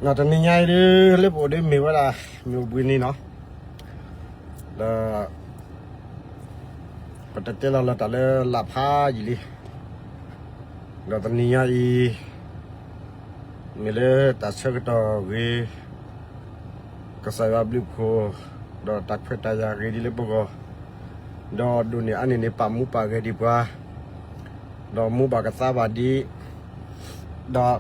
တနံၤညါအံၤဒုး လၢပအိၣ်ဒုးမ့ၢ်ဝဲဒၣ် မ့ၢ်အိၣ်ဘှံးနံၤနီၤ, ဒီး ပတတဲလီၤလၢတၢ်လၢလၢ်ဖးယံာ်လံ, ဒီးတနံၤညါအံၤ မ့ၢ်လၢတၢ်ဆၢကတီၢ်ဂ့ၤ, ကစၢ်ယွၤဘျုးဖှိၣ်, ဒီးတၢ်ခွဲးတၢ်ယာ်ဂ့ၤဒ်လၢပဂီၢ်, ဒီးဒိၣ်န့ၢ်အါန့ၢ်န့ၣ် ပာ်မူပာ်ဂဲၤဒံးပှၤ, ဒီးမူဘၣ်ကသါဘၣ်ဒံး,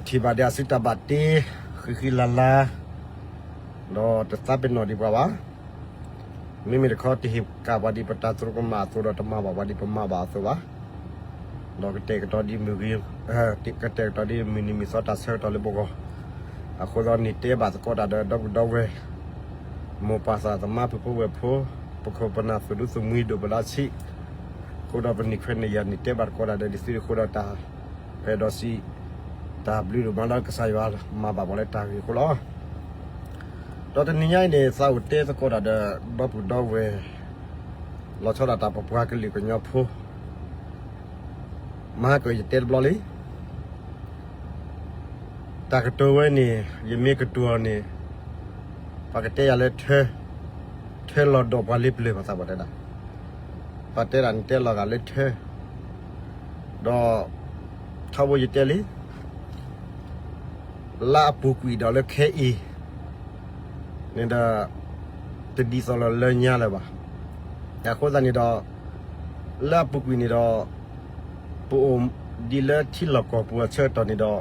ဒီး ထံၣ်ဘၣ်ဒံးအစုတၢ်ဘၣ်တ့, ဃံဃံလၤလၤ, ဒီးတသးပ့ၤနီၣ်ဒံးပှၤဘၣ်. မ့မ့ၢ်တခီ တဟ့ၣ်ကၣ်ပှၤဒံးပတၢ်သရူးကမၣ်အသိးဒီး တမၤဘၣ်ပှၤဒံးပမၤဘၣ်အသိးဘၣ်. ဒီးကတဲာ်ကတီၤဒံးမုၢ်ဂ့ၤ, ကတဲာ်ကတီၤဒံးမုၢ်နံၤမုၢ်သီတၢ်ဆၢကတီၢ်လၢပဂီၢ်, အဃိသတးန့ၣ် တဲဘၣ်သကိးတၢ်ဒီး ဒီပုၢ်ဒီဝဲၢ်, မိၢ်ပၢ်သးသမါပုၢ်ဖိဝဲၢ်ဖိ, ပခိၣ်ပနၢ်သူၣ်ဒူသးမှံဒိၣ်ပလါဆံး, အဃိဒီးပနံၣ်ခွဲးနံၣ်ယၤန့ၣ် တဲဘၣ်သကိးတၢ်ဒီး ဒ်သုတဃိဒီးတၢ် ပအဲၣ်ဒိးစံး တၢ်ဘျုးဒိၣ်မးလၢကစၢ်ယွၤမၤဘၣ်ပှၤလၢတၢ်ဂ့ၤအဃိလီၤ. ဒီးတနံၤညါအံၤန့ၣ် သးအိၣ်တဲသကိးတၢ်ဒီး ဒီပုၢ်ဒီဝဲၢ်, လီၤဆီဒၣ်တၢ်ပပှၤကလုာ်ကညီဖိ မဟါကယတဲတဘျီလံ. တၢ်ကတိၤဝဲန့ၣ် ယမ့ၢ်ကတိၤအီၤန့ၣ် ပှၤကတဲယၤလၢ ထၢလီၤဒီးပှၤလ့ပျၢၤ ပှၤသးပှၢ်တဲဒၣ်, ပှၤတဲဒၣ်န့ၣ်တဲလီၤဂာ်လၢထၢ, ဒီး ထီဘိယတဲလံ လၢအပူၤကွံာ်ဒီးလၢခဲအံၤန့ၣ်ဒီး တဒ်သိးလီၤလၢညါလၢၤဘၣ်. အဃိသတးန့ၣ်ဒီး လၢအပူၤကွံာ်န့ၣ်ဒီး ပအိၣ်ဒ်လၢထံလီၢ်ကီၢ်ပူၤအဆၢကတီၢ်န့ၣ်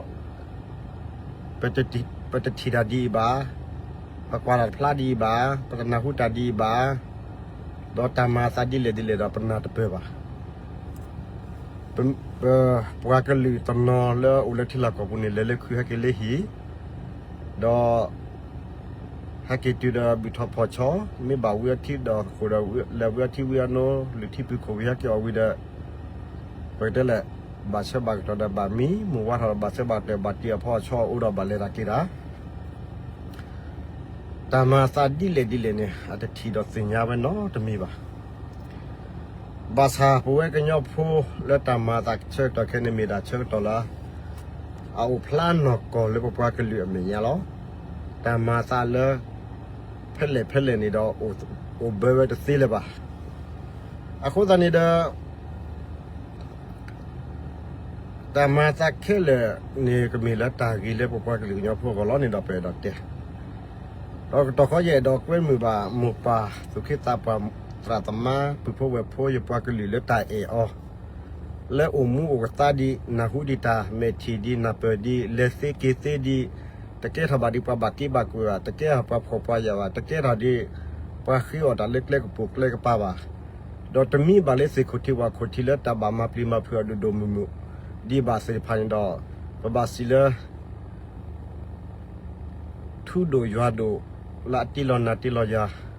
ဒီး ပတထံၣ်တၢ်ဒ်အံၤဘၣ်, ပကွၢ်တၢ်တဖျါဒ်အံၤဘၣ်, ပတနၢ်ဟူတၢ်ဒ်အံၤဘၣ်, ဒီးတၢ်မၤအသးဒ်လဲၣ်ဒ်လဲၣ်ဒီးပနၢ်တပၢၢ်ဘၣ်. ပ ပှၤကလုာ်တနီၤလၢအအိၣ်လၢထံလီၢ်ကီၢ်ပူၤန့ၣ် လဲၤလၢခုဟဲက့ၤလၢဟံၣ်, ဒီး ဟဲက့ၤတုၤဒီးဘုၣ်ထီၣ်ဖီၣ်ဆီ, မ့ၢ်ဘၣ်ဝံအီထံဒီးဃိာ်ဒီး လဲၤဝံအီထံဝံအနိ, လုၢ်ထံပုၢ်ခိၣ်ဝံၤဟဲက့ၤအီၣ်ဝံၤဒီး ပကတဲလဲၣ်, ဘၣ်ဆၢဘၣ်ကတီၢ်ဒီးဘၣ်မံ, မိၢ်ဝါထီၣ်ဒီးဘၣ်ဆၢဘၣ်ကတီၢ် ဘၣ်တ့ၢ်အဖီအဆီအအိၣ်ဒီးဘၣ်လဲၤတၢ်က့ၤတၢ် တၢ်မၤအသးဒ်လဲၣ်ဒ်လဲၣ်န့ၣ် အတထံၣ်ဒီးသ့ၣ်ညါဝဲနီတမံၤဘၣ်. ဘၣ်ဆၣ်ပဝဲကညီဖိလၢတၢ်မၤအသးဆၢကတီၢ်ခဲအံၤန့ၣ် မ့ၢ်ဒၣ်ဆၢကတီၢ်လၢ အအိၣ်ဖျါနီၢ်ကီၢ်လၢပပှၤကလုာ်အမဲာ်ညါလီၤ. တၢ်မၤအသးလၢ ဖဲလဲၣ်ဖဲလဲၣ်န့ၣ်ဒီး အိၣ်ဘၢဝဲတသ့လၢၤဘၣ်. အဃိသတးန့ၣ်ဒီး တၢ်မၤအသးခဲလၢာ်န့ၣ် ကမ့ၢ်လၢတၢ်ဂ့ၤလၢပပှၤကလုာ်ကညီဖိအဂီၢ်လီၤန့ၣ်ဒီး ပအဲၣ်ဒိးတဲ, ဒီးကတီၢ်ဃီယအဲၣ်ဒိးကွဲမုာ်ဘၣ် မိၢ်ပၢ်သူၣ်က့သးပှၢ် သရၣ်သမါ ပုၢ်ဖိဝဲၢ်ဖိ ယပှၤကလုာ်လၢတၢ်အဲၣ်အီၤ လၢအိၣ်မူအိၣ်ကသါဒံး နၢ်ဟူဒံးတၢ် မဲာ်ထံၣ်ဒံး နၢ်ပၢၢ်ဒံး လဲၤသ့က့ၤသ့ဒံး တကဲထီၣ်ဘၣ်ဒံးပှၤဘၣ်က့ဘၣ်ကွဲဘၣ်, တကဲထီၣ်ပှၤဖှီၣ်ပှၤယာ်ဘၣ်, တကဲထီၣ်ဒံး ပှၤဃ့အီၣ်တၢ်လၢကျဲကပိာ်ကျဲကပၤဘၣ်, ဒီးတမံဘၣ်လၢသ့ၣ်ခိၣ်ထံဝၣ်ခိၣ်ထံလၢတၢ်ဘၣ်မၤပျံၤမၤဖုးအီၤဒိၣ်ဒိၣ်မုၢ်မုၢ် ဒံးဘၣ်သ့ၣ်တဖၣ်န့ၣ်ဒီး ပဘၣ်စံးလၢ ထူဒိၣ်ယွၤဒိၣ် လၢအတ့လီၤနၤတ့လီၤယၤ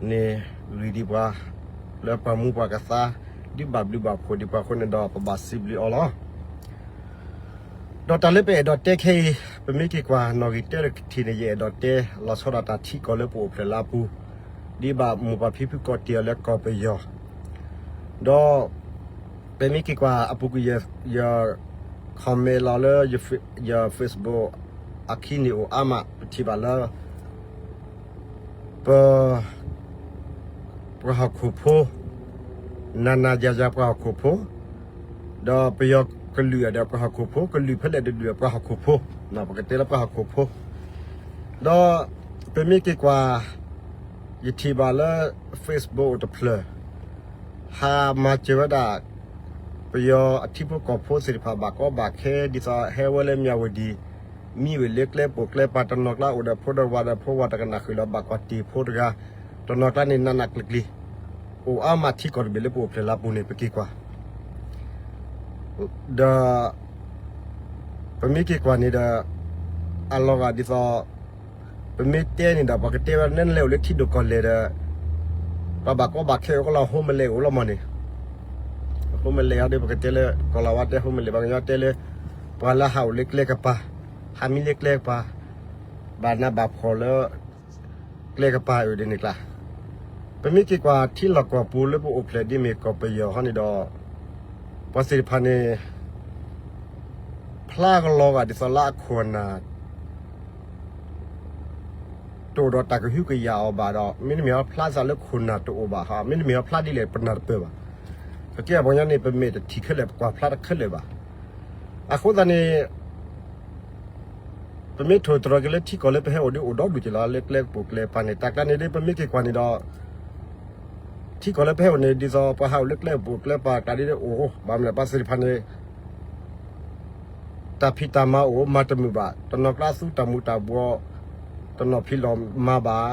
န့ၣ် ဂ့ၤဒံးပှၤ လၢပှၤမူပှၤကသါ ဒုးဘၣ်ဘျုးဘၣ်ဖှိၣ်ဒံးပှၤအဃိန့ၣ်ဒီး ပဘၣ်စံးဘျုးအီၤလီၤ. ဒီးတၢ်လၢပအဲၣ်ဒိးတဲခဲအံၤ ပမ့ၢ်က့ၤကွၢ်နီၣ်ဂံၢ်တၢတထံၣ်န့ၣ် ယအဲၣ်ဒိးတဲ လီၤဆီဒၣ်တၢ်ထံကီၢ်လၢပအိၣ်ဖျဲၣ်လၢအပူၤ ဒ်ဘၣ်မိၢ်ပၢ်ဖံဖုကိးတ့ၢ်အီၤလၢကီၢ်ပယီၤ ဒီး ပမ့ၢ်က့ၤကွၢ်အပူၤကွံာ် ယ comment လီၤလၢ ယ Facebook အခံန့ၣ်အိၣ်အါမး ပထံၣ်ဘၣ်လၢ ပ ပှၤဟီၣ်ခိၣ်ဖိ နၤနၤယၤယၤပှၤဟီၣ်ခိၣ်ဖိ ဒီးပယီၤကလုာ်ဒီးပှၤဟီၣ်ခိၣ်ဖိ ကလုာ်ဖဲလဲၣ်တဒုးဒီးပှၤဟီၣ်ခိၣ်ဖိ ပကတဲလၢပှၤဟီၣ်ခိၣ်ဖိ ဒီးပမ့ၢ်က့ၤကွၢ် ယထံၣ်ဘၣ်လၢ Facebook အိၣ်တဖျၢၣ် ဟးမၤစၢၤဝဲဒၣ် ပယီၤအထံဖိကီၢ်ဖိသ့ၣ်တဖၣ် ဘၣ်ကီဘၣ်ခဲ ဒ်သိးဟဲဝဲလၢမၠၣ်ဝတံၣ် မံဝဲလၢကျဲပိာ်ကျဲပၤ တနီၤကျါအိၣ်ဒီးဖိဒီးဝၤဒီးဖိဝၤ တကနၣ်ဃုာ်လီၤ ဘၣ်ကွၢ်တ့ၢ်ဖိတဂၤ တနီၤကျါန့ၣ် နးနးကျံၤကျံၤ အိၣ်အါမးထံကီၢ်တဘ့ၣ်လၢပအိၣ်ဖျဲၣ်လၢအပူၤန့ၣ် ပက့ၤကွၢ် ဒီး ပမ့ၢ်က့ၤကွၢ်န့ၣ်ဒီး အလီၤဂာ်ဒ်သိး ပမ့ၢ်တဲန့ၣ်ဒီး ပှၤကတဲဝဲ နဲနလဲၤအိၣ်လၢထံဒိၣ်ကီၢ်လဲၢ်ဒီး ပှၤဘၣ်ကီဘၣ်ခဲအိၣ်ကလီၤ ဟိမလဲၣ်အိၣ်လီၤမးန့ၣ် ဟိမလဲၣ်အီၤဒီး ပကတဲလၢ ကီၢ်လီၤဝါတဲဟိမလဲၣ် ပှၤကညီတဲလၢ ပှၤလၢဟးအိၣ်လၢကျဲကပၤ ဟးမံလၢကျဲကပၤ ဘၣ်နးဘၣ်ဖှီၣ်လၢ ကျဲကပၤအၢၣ်ဒ်န့ၣ်ကျါ ပမ့ၢ်က့ၤကွၢ်ထံလီၢ်ကီၢ်ပူၤလၢပအိၣ်ဖျဲၣ်ဒ်မ့ၢ်ကီၢ်ပယီၤဟီန့ၣ်ဒီး ပှၤသ့ၣ်တဖၣ်န့ၣ် ဖျါ ဖျါကလီၤဂာ်ဒ်သိးလၢအခိၣ်နၢ် တအိၣ်ဒီးတၢ်ကဟုကယာ်အီၤဘၣ်ဒီး မ့တမ့ၢ်အီၤဖျါစ့ၢ်လၢခိၣ်နၢ်တအိၣ်ဘၣ်ဟီ မ့တမ့ၢ်အီၤဖျါဒ်လဲၣ် ပနၢ်တပၢၢ်ဘၣ်. ပကဲပှၤကညီန့ၣ် ပမဲာ်တထံၣ်ခဲလၢာ် ပကွၢ်ဖျါတခဲလၢာ်ဘၣ်. အဃိသတးန့ၣ် ပမ့ၢ်ထိၣ်သတြီၤက့ၤလၢထံကီၢ်လၢပဟဲအိၣ်ဒီးအိၣ်ဒီဒူၣ်က့ၤလီၤ လၢကျဲပိာ်ကျဲပၤန့ၣ် တၢ်ကျါန့ၣ်ဒ်ပမ့ၢ်က့ၤကွၢ်န့ၣ်ဒီး ထံကီၢ်လၢပဟဲအိၣ်န့ၣ် ဒ်သိးပှၤဟးအိၣ်လၢကျဲပိာ်ကျဲပၤကျါဒ်အိၣ် ဘၣ်မနုၤလဲၣ် ပှၤသ့ၣ်တဖၣ်န့ၣ် တၢ်ဖံးတၢ်မၤအိၣ် မၤတမုာ်ဘၣ်, တနီၤကျါသူတၢ်မူၤတၢ်ဘှီး တနီၤဖံးလီၤမၤဘၣ်,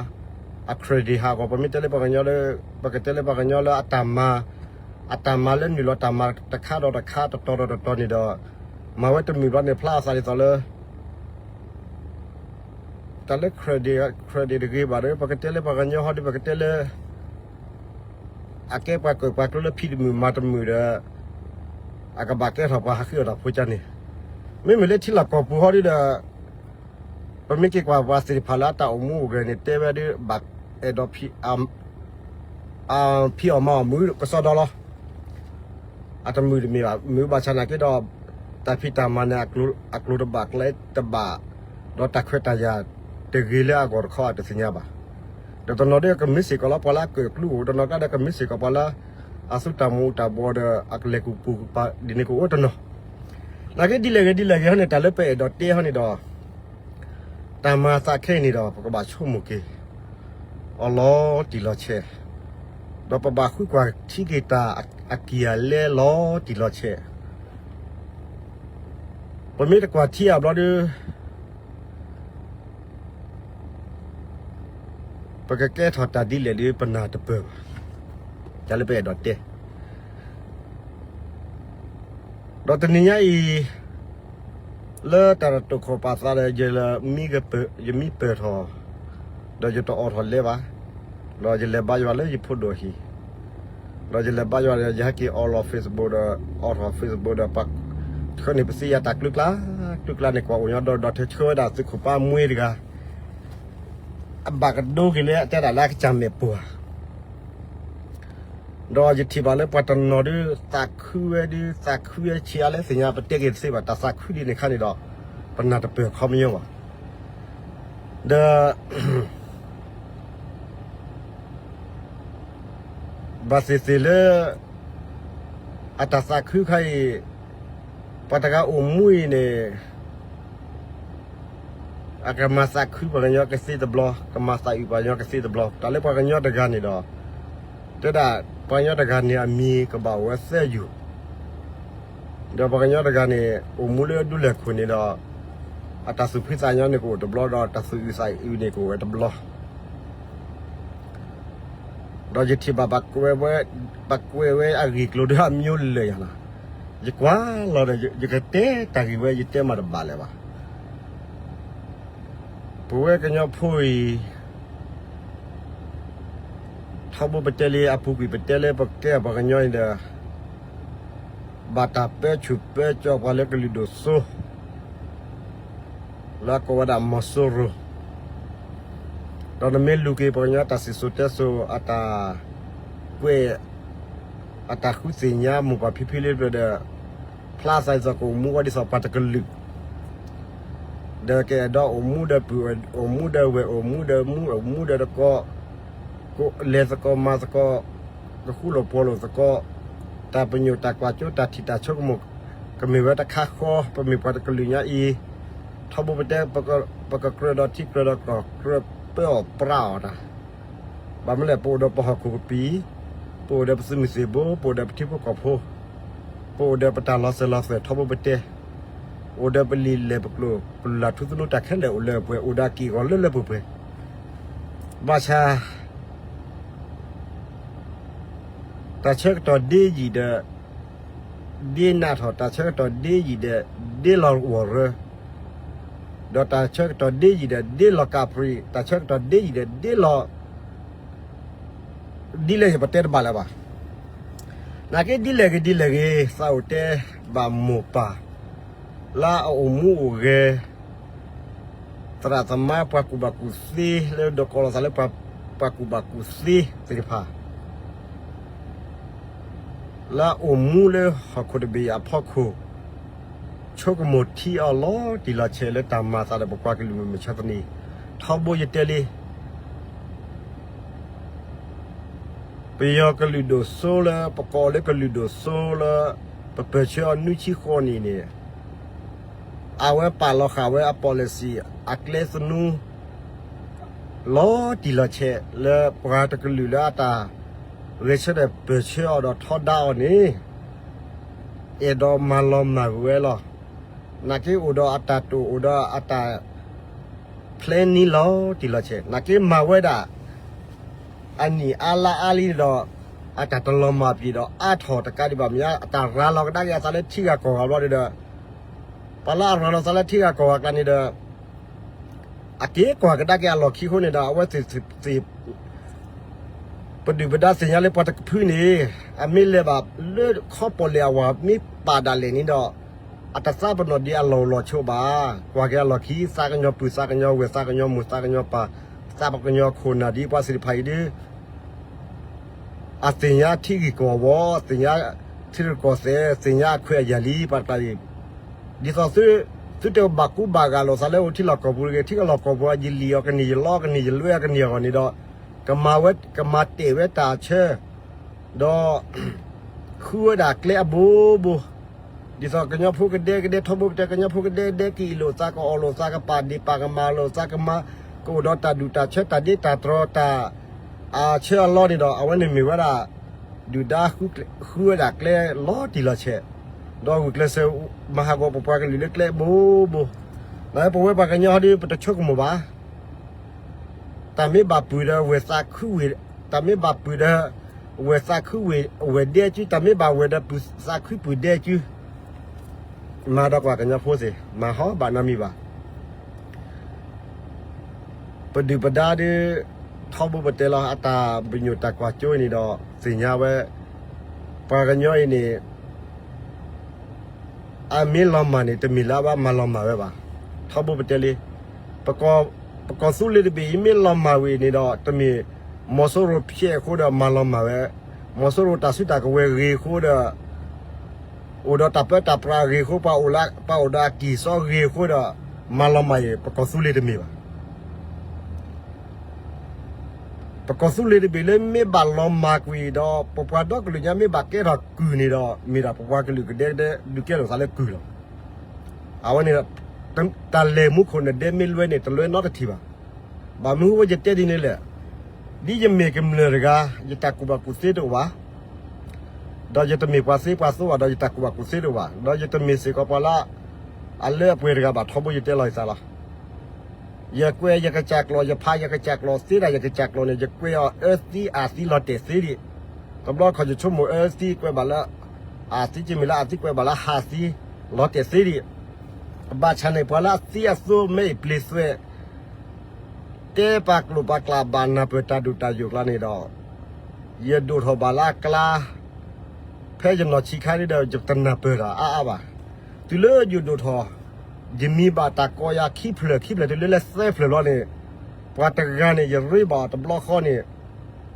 အ credit ဟးဂီၤ ပမ့ၢ်တဲလၢပှၤကညီလၢ ပကတဲလၢပှၤကညီလၢအတၢ်မၤ အတၢ်မၤလၢနုာ်လီၤတၢ်မၤတခါဒီးတခါ တတီၤဒီးတတီၤန့ၣ်ဒီး မၤဝဲတမုာ်ဘျီန့ၣ် ဖျါအသးဒ်သိးလၢ တၢ်လၢ credit credit တဂ့ၤဘၣ်ဒီး ပကတဲလၢပှၤကညီဟီဒီး ပကတဲလၢ အကဲပှၤကၢၣ်ပှၤကျၢလၢဖံးတမုာ်မၤတမုာ်ဒီး အကဘၣ်ကဲထီၣ်ပှၤဟးဃုအီၣ်တၢ်ဖိကါန့ၣ်, မ့မ့ၢ်လၢထံလီၢ်ကီၢ်ပူၤဟီဒီး ပမ့ၢ်က့ၤကွၢ်ပှၤသ့ၣ်တဖၣ်လၢအတၢ်အိၣ်မူအိၣ်ဂဲၤန့ၣ် တဲဝဲဒ်ဘၣ်အဲၣ်ဒိး ဖံးအီၣ်မၤအီၣ်မုာ်ကစီဒီလီၤ. အတမုာ်တမ့ၢ်ဘၣ် မုာ်ဘၣ်ဆၣ်နာ်က့ဒီး တၢ်ဖံးတၢ်မၤန့ၣ် အကျိၤတဘၣ်ကျဲတဘၣ် ဒီးတၢ်ခွဲးတၢ်ယာ်တဂ့ၤလၢအဂီၢ်တခီအတသ့ၣ်ညါဘၣ်. ဒီးတနီၤဒီးကမ့ၢ်စ့ၢ်ကီးလၢပှၤလၢအကၢၣ်ကျူအိၣ် တနီၤကျါဒီးကမ့ၢ်စ့ၢ်ကီးပှၤလၢ အသူတၢ်မူၤတၢ်ဘှီးဒီးအကလဲၤကူၣ်ပူၤကူၣ်ပၤဒ်န့ၣ်ကအိၣ်တနီၤ, နာ်က့ဒ်လဲၣ်ဂ့ၤဒ်လဲၣ်ဂ့ၤဟီန့ၣ် တၢ်လၢပအဲၣ်ဒိးတဲဟီန့ၣ်ဒီး တၢ်မၤသးခဲအံၤန့ၣ်ဒီး ပကဘၣ်ဆိကမိၣ်က့ၤ အီၤလီၤတံၢ်လီၤဆဲး, ဒီးပဘၣ်ဃုကွၢ်ထံက့ၤတၢ်အကံၢ်အလဲလီၤတံၢ်လီၤဆဲး, ပမ့ၢ်တကွၢ်ထံအဘျီဒီး ပကကဲထီၣ်တၢ်ဒ်လဲၣ်ဒီး ပနၢ်တပၢၢ်ဘၣ်, တၢ်လၢပအဲၣ်ဒိးတဲ ဒီးတနံၤညါအံၤ လၢတၢ်တတိာ်ခိၣ်ပာ်သးဒီး ယမံပၢၢ်ထီၣ်, ဒီးယတအိးထီၣ်လဲဘၣ်, ဒီးယလဲၤဘါယွၤလၢယဖိဒိၣ်အဟံၣ်, ဒီးယလဲၤဘါယွၤဒီး ယဟဲက့ၤအိးလီၤ Facebook ဒီး အိးထီၣ် Facebook ဒီး ဆှၢန့ၢ်ပသ့ၣ်ညါတၢ်ကျုးကျါ, ကျုးကျါန့ၣ် ကွၢ်အိၣ်ညီဒီး ဒီးထၢဆှၢဝဲဒၣ်သုးခိၣ်ပၢ်မွှ့တဂၤ အဘၣ်ကဒိက့ၤလၢအတဲဒၣ်လၢအကစၢ်မဲာ်ပှၢ် ဒီးယထံၣ်ဘၣ်လၢပှၤတနီၤဒုး သးခုဝဲဒုး သးခုဝဲဆံးအါလၢသ့ၣ်ညါ ပတဲက့ၤတသ့ဘၣ် တၢ်သးခုဒ်န့ၣ်ခါန့ၣ်ဒီး ပနၢ်တပၢၢ်ခီပညီဘၣ်. ဒီး ဘၣ်သ့ၣ်သ့ၣ်လၢ အတၢ်သးခုခါအံၤ ပှၤတဂၤအိၣ်မူအံၤန့ၣ် အကမၤသးခုပှၤကညီကသ့တဘျီ, ကမၤသးအုးပှၤကညီကသ့တဘျီ. တၢ်လၢပှၤကညီတဂၤန့ၣ်ဒီး တဲဒၣ် ပှၤကညီတဂၤန့ၣ်အမံၤကဘၣ်အိၣ်ဝဲသၢယူၢ်, ဒီးပှၤကညီတဂၤန့ၣ် အိၣ်မူလၢဒူလဲၢ်ခိၣ်န့ၣ်ဒီး အတၢ်သူၣ်ဖှံသးညီန့ၣ်ကအိၣ်တဘျီ ဒီးတၢ်သူၣ်အုးသးအုးန့ၣ်ကအိၣ်ဝဲတဘျီ ဒီးယထံၣ်ဘၣ် ပကွဲးဝဲအဂ့ၢ်ကျိၤဒီးအမျိုးလၢာ်ယၤလီၤ. ယကွၢ်လီၤဒီး ယကတဲတၢ်ဂ့ၢ်ဝဲ ယတဲမးတဘၣ်လၢၤဘၣ်. ပဝဲကညီဖိအံၤ ထီဘိပတဲလံအပူၤကွံာ် ပတဲလၢပကဲပှၤကညီအံၤဒီး ဘၣ်တၢ်ပၢဆူၣ်ပၢကၠီပှၤလၢကလုာ်ဒိၣ်စိ လၢအကိးဝဲဒၣ်မီၤစိရိၤ, ဒီးနမ့ၢ်လူၤက့ၤပှၤကညီတၢ်စံၣ်စိၤတဲစိၤအတၢ်ကွဲး အတၢ်ဃုသ့ၣ်ညါမိၢ်ပၢ်ဖံဖုလံတဖျၢၣ်ဒီး ဖျါသးဒ်သိးကအိၣ်မူဝဲဒ်သိးပှၤတကလုာ် ဒီးကအဲၣ်ဒိးအိၣ်မူဒီးပုၢ် အိၣ်မူဒီးဝဲၢ် အိၣ်မူဒီးမူ အိၣ်မူဒီးတကီၢ် ကလဲၤသကိးမၤသကိး ကဃူလိာ်ဖိးလိာ်သကိး တၢ်ပညိၣ်တၢ်ကွၢ်စိ တၢ်ထံၣ်တၢ်ဆိကမိၣ် ကမ့ၢ်ဝဲတခါဃီ ပမ့ၢ်ပှၤတကလုာ်ညါအံၤ ထီဘိပတဲ ပကကြၢးဒီးထံကြၢးဒီးကီၢ် ကြၢးပၢအီၣ်ပြးအီၣ်တၢ် ဘၣ်မနုၤလဲၣ် ပအိၣ်ဒီးပဟီၣ်ခိၣ်ကပံာ်, ပအိၣ်ဒီးပသုးမုၢ်သံၣ်ဘိ, ပအိၣ်ဒီးပထံဖိကီၢ်ဖိ, ပအိၣ်ဒီးပတၢ်လီၤစၢၤလီၤသွဲၣ်ထီဘိပတဲ, အိၣ်ဒီးပလံာ်လဲၢ်ပကျိၤ ပလုၢ်လၢ်ထူသနူတၢ်ခဲလၢာ်အိၣ်လၢပှဲၤ အိၣ်ဒီးအက့ၢ်အဂီၤလၢလၢပှဲၤပှဲၤ, ဘၣ်ဆၣ် တၢ်ဆၢကတီၢ်ဒ့ယံာ်ဒီး ဒ့နးထီၣ်, တၢ်ဆၢကတီၢ်ဒ့ယံာ်ဒီး ဒ့လီၤဂီၢ်ရၢ, ဒီးတၢ်ဆၢကတီၢ်ဒ့ယံာ်ဒီး ဒ့လီၤကးပြံၤ, တၢ်ဆၢကတီၢ်ဒ့ယံာ်ဒီး ဒ့လီၤ ဒ်လဲၣ်ယပတဲတဘၣ်လၢၤဘၣ်. နာ်က့ဒ်လဲၣ်ဂ့ၤဒ်လဲၣ်ဂ့ၤ သးအိၣ်တဲဘၣ်မိၢ်ပၢ် လၢအအိၣ်မူအိၣ်ဂဲၤ သရၣ်သမါပှၤကူၣ်ဘၣ်ကူၣ်သ့ လၢဒိးကိးလီၤသးလၢပှၤကူၣ်ဘၣ်ကူၣ်သ့သ့ၣ်တဖၣ် လၢအအိၣ်မူလၢဟီၣ်ခိၣ်တဘ့ၣ်အဖီခိၣ်, ဆိကမိၣ်ထံအီၤလီၤတံၢ်လီၤဆဲးလၢတၢ်မၤသးဒီးပပှၤကလုာ်မုၢ်မဆါတနံၤ, ထီဘိယတဲလံ ပယီၤကလုာ်ဒိၣ်စိလၢ ပကိးလၢကလုာ်ဒိၣ်စိလၢ ပပၢၢ်ဆၢအီၤနွံဆံဃိးနံၣ်န့ၣ် အဝဲပာ်လီၤဃာ်ဝဲအ policy အကျဲသနူ လီၤတံၢ်လီၤဆဲးလၢပှၤတကလုာ်လၢအတၢ်ဂဲၤဆၢထၢၣ်ပၢၢ်ဆၢအီၤဒီးထီဒါအီၤန့ၣ် အဲၣ်ဒိးမၤလီၤမၢ်ကွံာ်ဝဲလီၤ. နာ်က့အိၣ်ဒီးအတၢ်တိာ် အိၣ်ဒီးအတၢ် plan န့ၣ်လီၤတံၢ်လီၤဆဲး နာ်က့မၤဝဲဒၣ် အနံၣ်အါလါအါလံဒီး အတၢ်တလီၤမၢ်ပှဲၤဒီးအါထီၣ်တကးဒံးဘၣ်မ့ၢ် အတၢ်ရၤလီၤကဒါက့ၤအသးလၢထံဂၤကီၢ်ဂၤဘျီဒီး ပှၤလၢအရၤလီၤသးလၢထံဂၤကီၢ်ဂၤအကျါန့ၣ်ဒီး အက့ၤကွၢ်ကဒါက့ၤအလီၢ်ခံအဃိန့ၣ်ဒီး အဝဲသ့ၣ်သ့ၣ် ပဒုၣ်ပဒါသ့ၣ်ညါလၢပှၤတကဖုန့ၣ် အမ့ၢ်လဲၤဘၣ်လၢခီပီၣ်လဲၣ်အဝၤမ့ၢ်ပာ်ဒၣ်လဲာ်န့ၣ်ဒီး အတသးပနီၣ်ဒံးအလီၢ်အိၣ်လီၢ်ဆိးဘၣ်. ကွၢ်က့ၤအလီၢ်ခံ သးကညီၤပုၢ်သးကညီၤဝဲၢ်သးကညီၤမိၢ်သးကညီၤပၢ် သးကညီၤခိၣ်နၢ်ဒ်ပှၤသ့ၣ်တဖၣ်အံၤဒီး အသ့ၣ်ညါထံဂ့ၢ်ကီၢ်ဝီ သ့ၣ်ညါထံရူၢ်ကီၢ်သဲး သ့ၣ်ညါအခွဲးအယာ်လံ ပှၤတကျါအံၤ ဒ်သိးသုတဘၣ်ကူဘၣ်ဂာ်လိာ်သးလၢအိၣ်ထံလီၢ်ကီၢ်ပူၤတဂ့ၤ ထံလီၢ်ကီၢ်ပူၤ ယလံၣ်အီၤကန့ၢ် ယလီကန့ၢ် ယလွဲအကန့ၢ်အဂီၢ်န့ၣ်ဒီး ကမၤဝဲ ကမၤတဲာ်ဝဲတၢ်ဆၢ ဒီး ဃုဝဲဒၣ်ကျဲအဘိဘိ ဒ်သိးကညီဖိကဒဲကဒဲ ထီဘိပတဲ ကညီဖိကဒဲကဒဲ ကအံးလိာ်သး ကအီၣ်လိာ်သး ကပာ်ဒ့ၣ်ပာ်ကမၣ်လိာ်သး ကမၤ ကအိၣ်ဒီးတၢ်ဒူၣ်တၢ်ဆၢ တၢ်ဒ့တၢ်တြီ တၢ်အဆၢအလီန့ၣ်ဒီး အဝဲန့ၣ်မ့ၢ်ဝဲဒၣ် ဒုၣ်ဒါဃုဝဲဒၣ်ကျဲလီၤတံၢ်လီၤဆဲး ဒီးဂုာ်ကျဲးစၢးမၤဟးဂီၤပပှၤကလုာ်လၢကျဲဘိဘိ ဒီးပဝဲပှၤကညီဟီဒီး ပတဆိကမိၣ်ဘၣ် တၢ်မ့ၢ်ဘၣ်ပုၢ်ဒီးဝဲၢ်သးခုဝဲၢ်, တၢ်မ့ၢ်ဘၣ်ပုၢ်ဒီး ဝဲၢ်သးခုဝဲၢ်ဒဲကၠူ, တၢ်မ့ၢ်ဘၣ်ဝဲၢ်ဒီးပုၢ်သးခုပုၢ်ဒဲကၠူ, မၤဒီးကွၢ်ကညီဖိသ့ၣ် မၤဟီဘၣ်နီတမံၤဘၣ်. ပဒုၣ်ပဒါဒီး ထီဘိပတဲလီၤ အတၢ်ပညိၣ်တၢ်ကွၢ်စိန့ၣ်ဒီး သ့ၣ်ညါဝဲ ပှၤကညီအံၤန့ၣ် အမ့ၢ်လီၤမၢ်န့ၣ် တမ့ၢ်လၢအဘၣ်မၤလီၤမၢ်ဝဲဘၣ်. ထီဘိပတဲလံ, ပကီၢ်သူလ့ၤတဘ့ၣ်အံၤ မ့ၢ်လီၤမၢ်ဝဲအံၤန့ၣ်ဒီး တမ့ၢ်မီၤစိရိၤဖျဲးအဃိဒီးမၤလီၤမၢ်ဝဲ, မီၤစိရိၤတၢ်စုတၢ်ကဝဲၤဂ့ၤအဃိဒီး အိၣ်ဒီးတၢ်ပၢတၢ်ပြးအဂ့ၤအဃိ ပှၤအိၣ်ဒီးအကံၢ်စီဂ့ၤအဃိဒီး မၤလီၤမၢ်အံၤ ပကီၢ်သူလ့ၤတမ့ၢ်ဘၣ်. ပကီၢ်သူလ့ၤတဘ့ၣ်လၢမ့ၢ်ဘၣ်လီၤမၢ်ကွံာ်ဒီး ပပှၤဒီကလုာ်ညါမ့ၢ်ဘၣ်ကဲထီၣ်ကုၢ်န့ၣ်ဒီး မ့ၢ်ဒၣ်ပပှၤကလုာ်ကဒဲကဒဲ ဒုးကဲထီၣ်သးလၢကုၢ်လီၤ. အဝဲန့ၣ် တၢ်လဲၤမူခိၣ်နဒဲမ့ၢ်လွဲန့ၣ် တလွဲနီတထံၣ်ဘၣ်. ဘၣ်မနုၤဃိယတဲဒ်န့ၣ်လဲၣ်, ဒ်ယမ့ၢ်ကမျၢၢ်တဂၤ ယတၢ်ကူၣ်ဘၣ်ကူၣ်သ့တအိၣ်ဘၣ်, ဒီးယတမ့ၢ်ပှၤသ့ပှၤသိဘၣ်ဒီး ယတၢ်ကူၣ်ဘၣ်ကူၣ်သ့တအိၣ်ဘၣ်, ဒီးယတမ့ၢ်စ့ၢ်ကီးပှၤလၢ အလၢအပှဲၤတဂၤဘၣ် ထီဘိယတဲလီၤယသးလီၤ. ယကွဲးယကစၢ်ကျိာ် ယဖးယကစၢ်ကျိာ် သ့ဒၣ်ယကစၢ်ကျိာ်န့ၣ် ယကွဲးအီၤအၢသံအၢသံလီၤတဲာ်သ့ဒံး, တဘျီခီၣ်ယဆိကမိၣ်အၢသံကွဲးဘၣ်လၢ အၢသံကမ့ၢ်လၢအၢသံကွဲးဘၣ်လၢဟးသံ လီၤတဲာ်သ့ဒံး, ဘၣ်ဆၣ်န့ၣ် ပှၤလၢအသံအသိမဲအံၤပျ့ၤသွဲး တဲပာ်ကျိာ်ပာ်ကျးဘၣ်နၢ်ပၢၢ်တၢ်ဒိၣ်တၢ်ယိာ်ကျါန့ၣ်ဒီး ယဒိၣ်ထီၣ်ဘၣ်လၢအကျါ ဖဲယနီၢ်ဆံးခါဒ်ဒီး ယတနၢ်ပၢၢ်တၢ်အါအါဘၣ်. တုၤလၢယဒိၣ်ထီၣ် ယမံၤဘၣ်တၢ်ကိးယၤခံဖျၢၣ်ခံဖျၢၣ် တုၤလၢလၢသၢဖျၢၣ်ဘျီန့ၣ် ပှၤတဂၤန့ၣ် ယရ့ဘၣ်အီၤတဘျီဃီန့ၣ်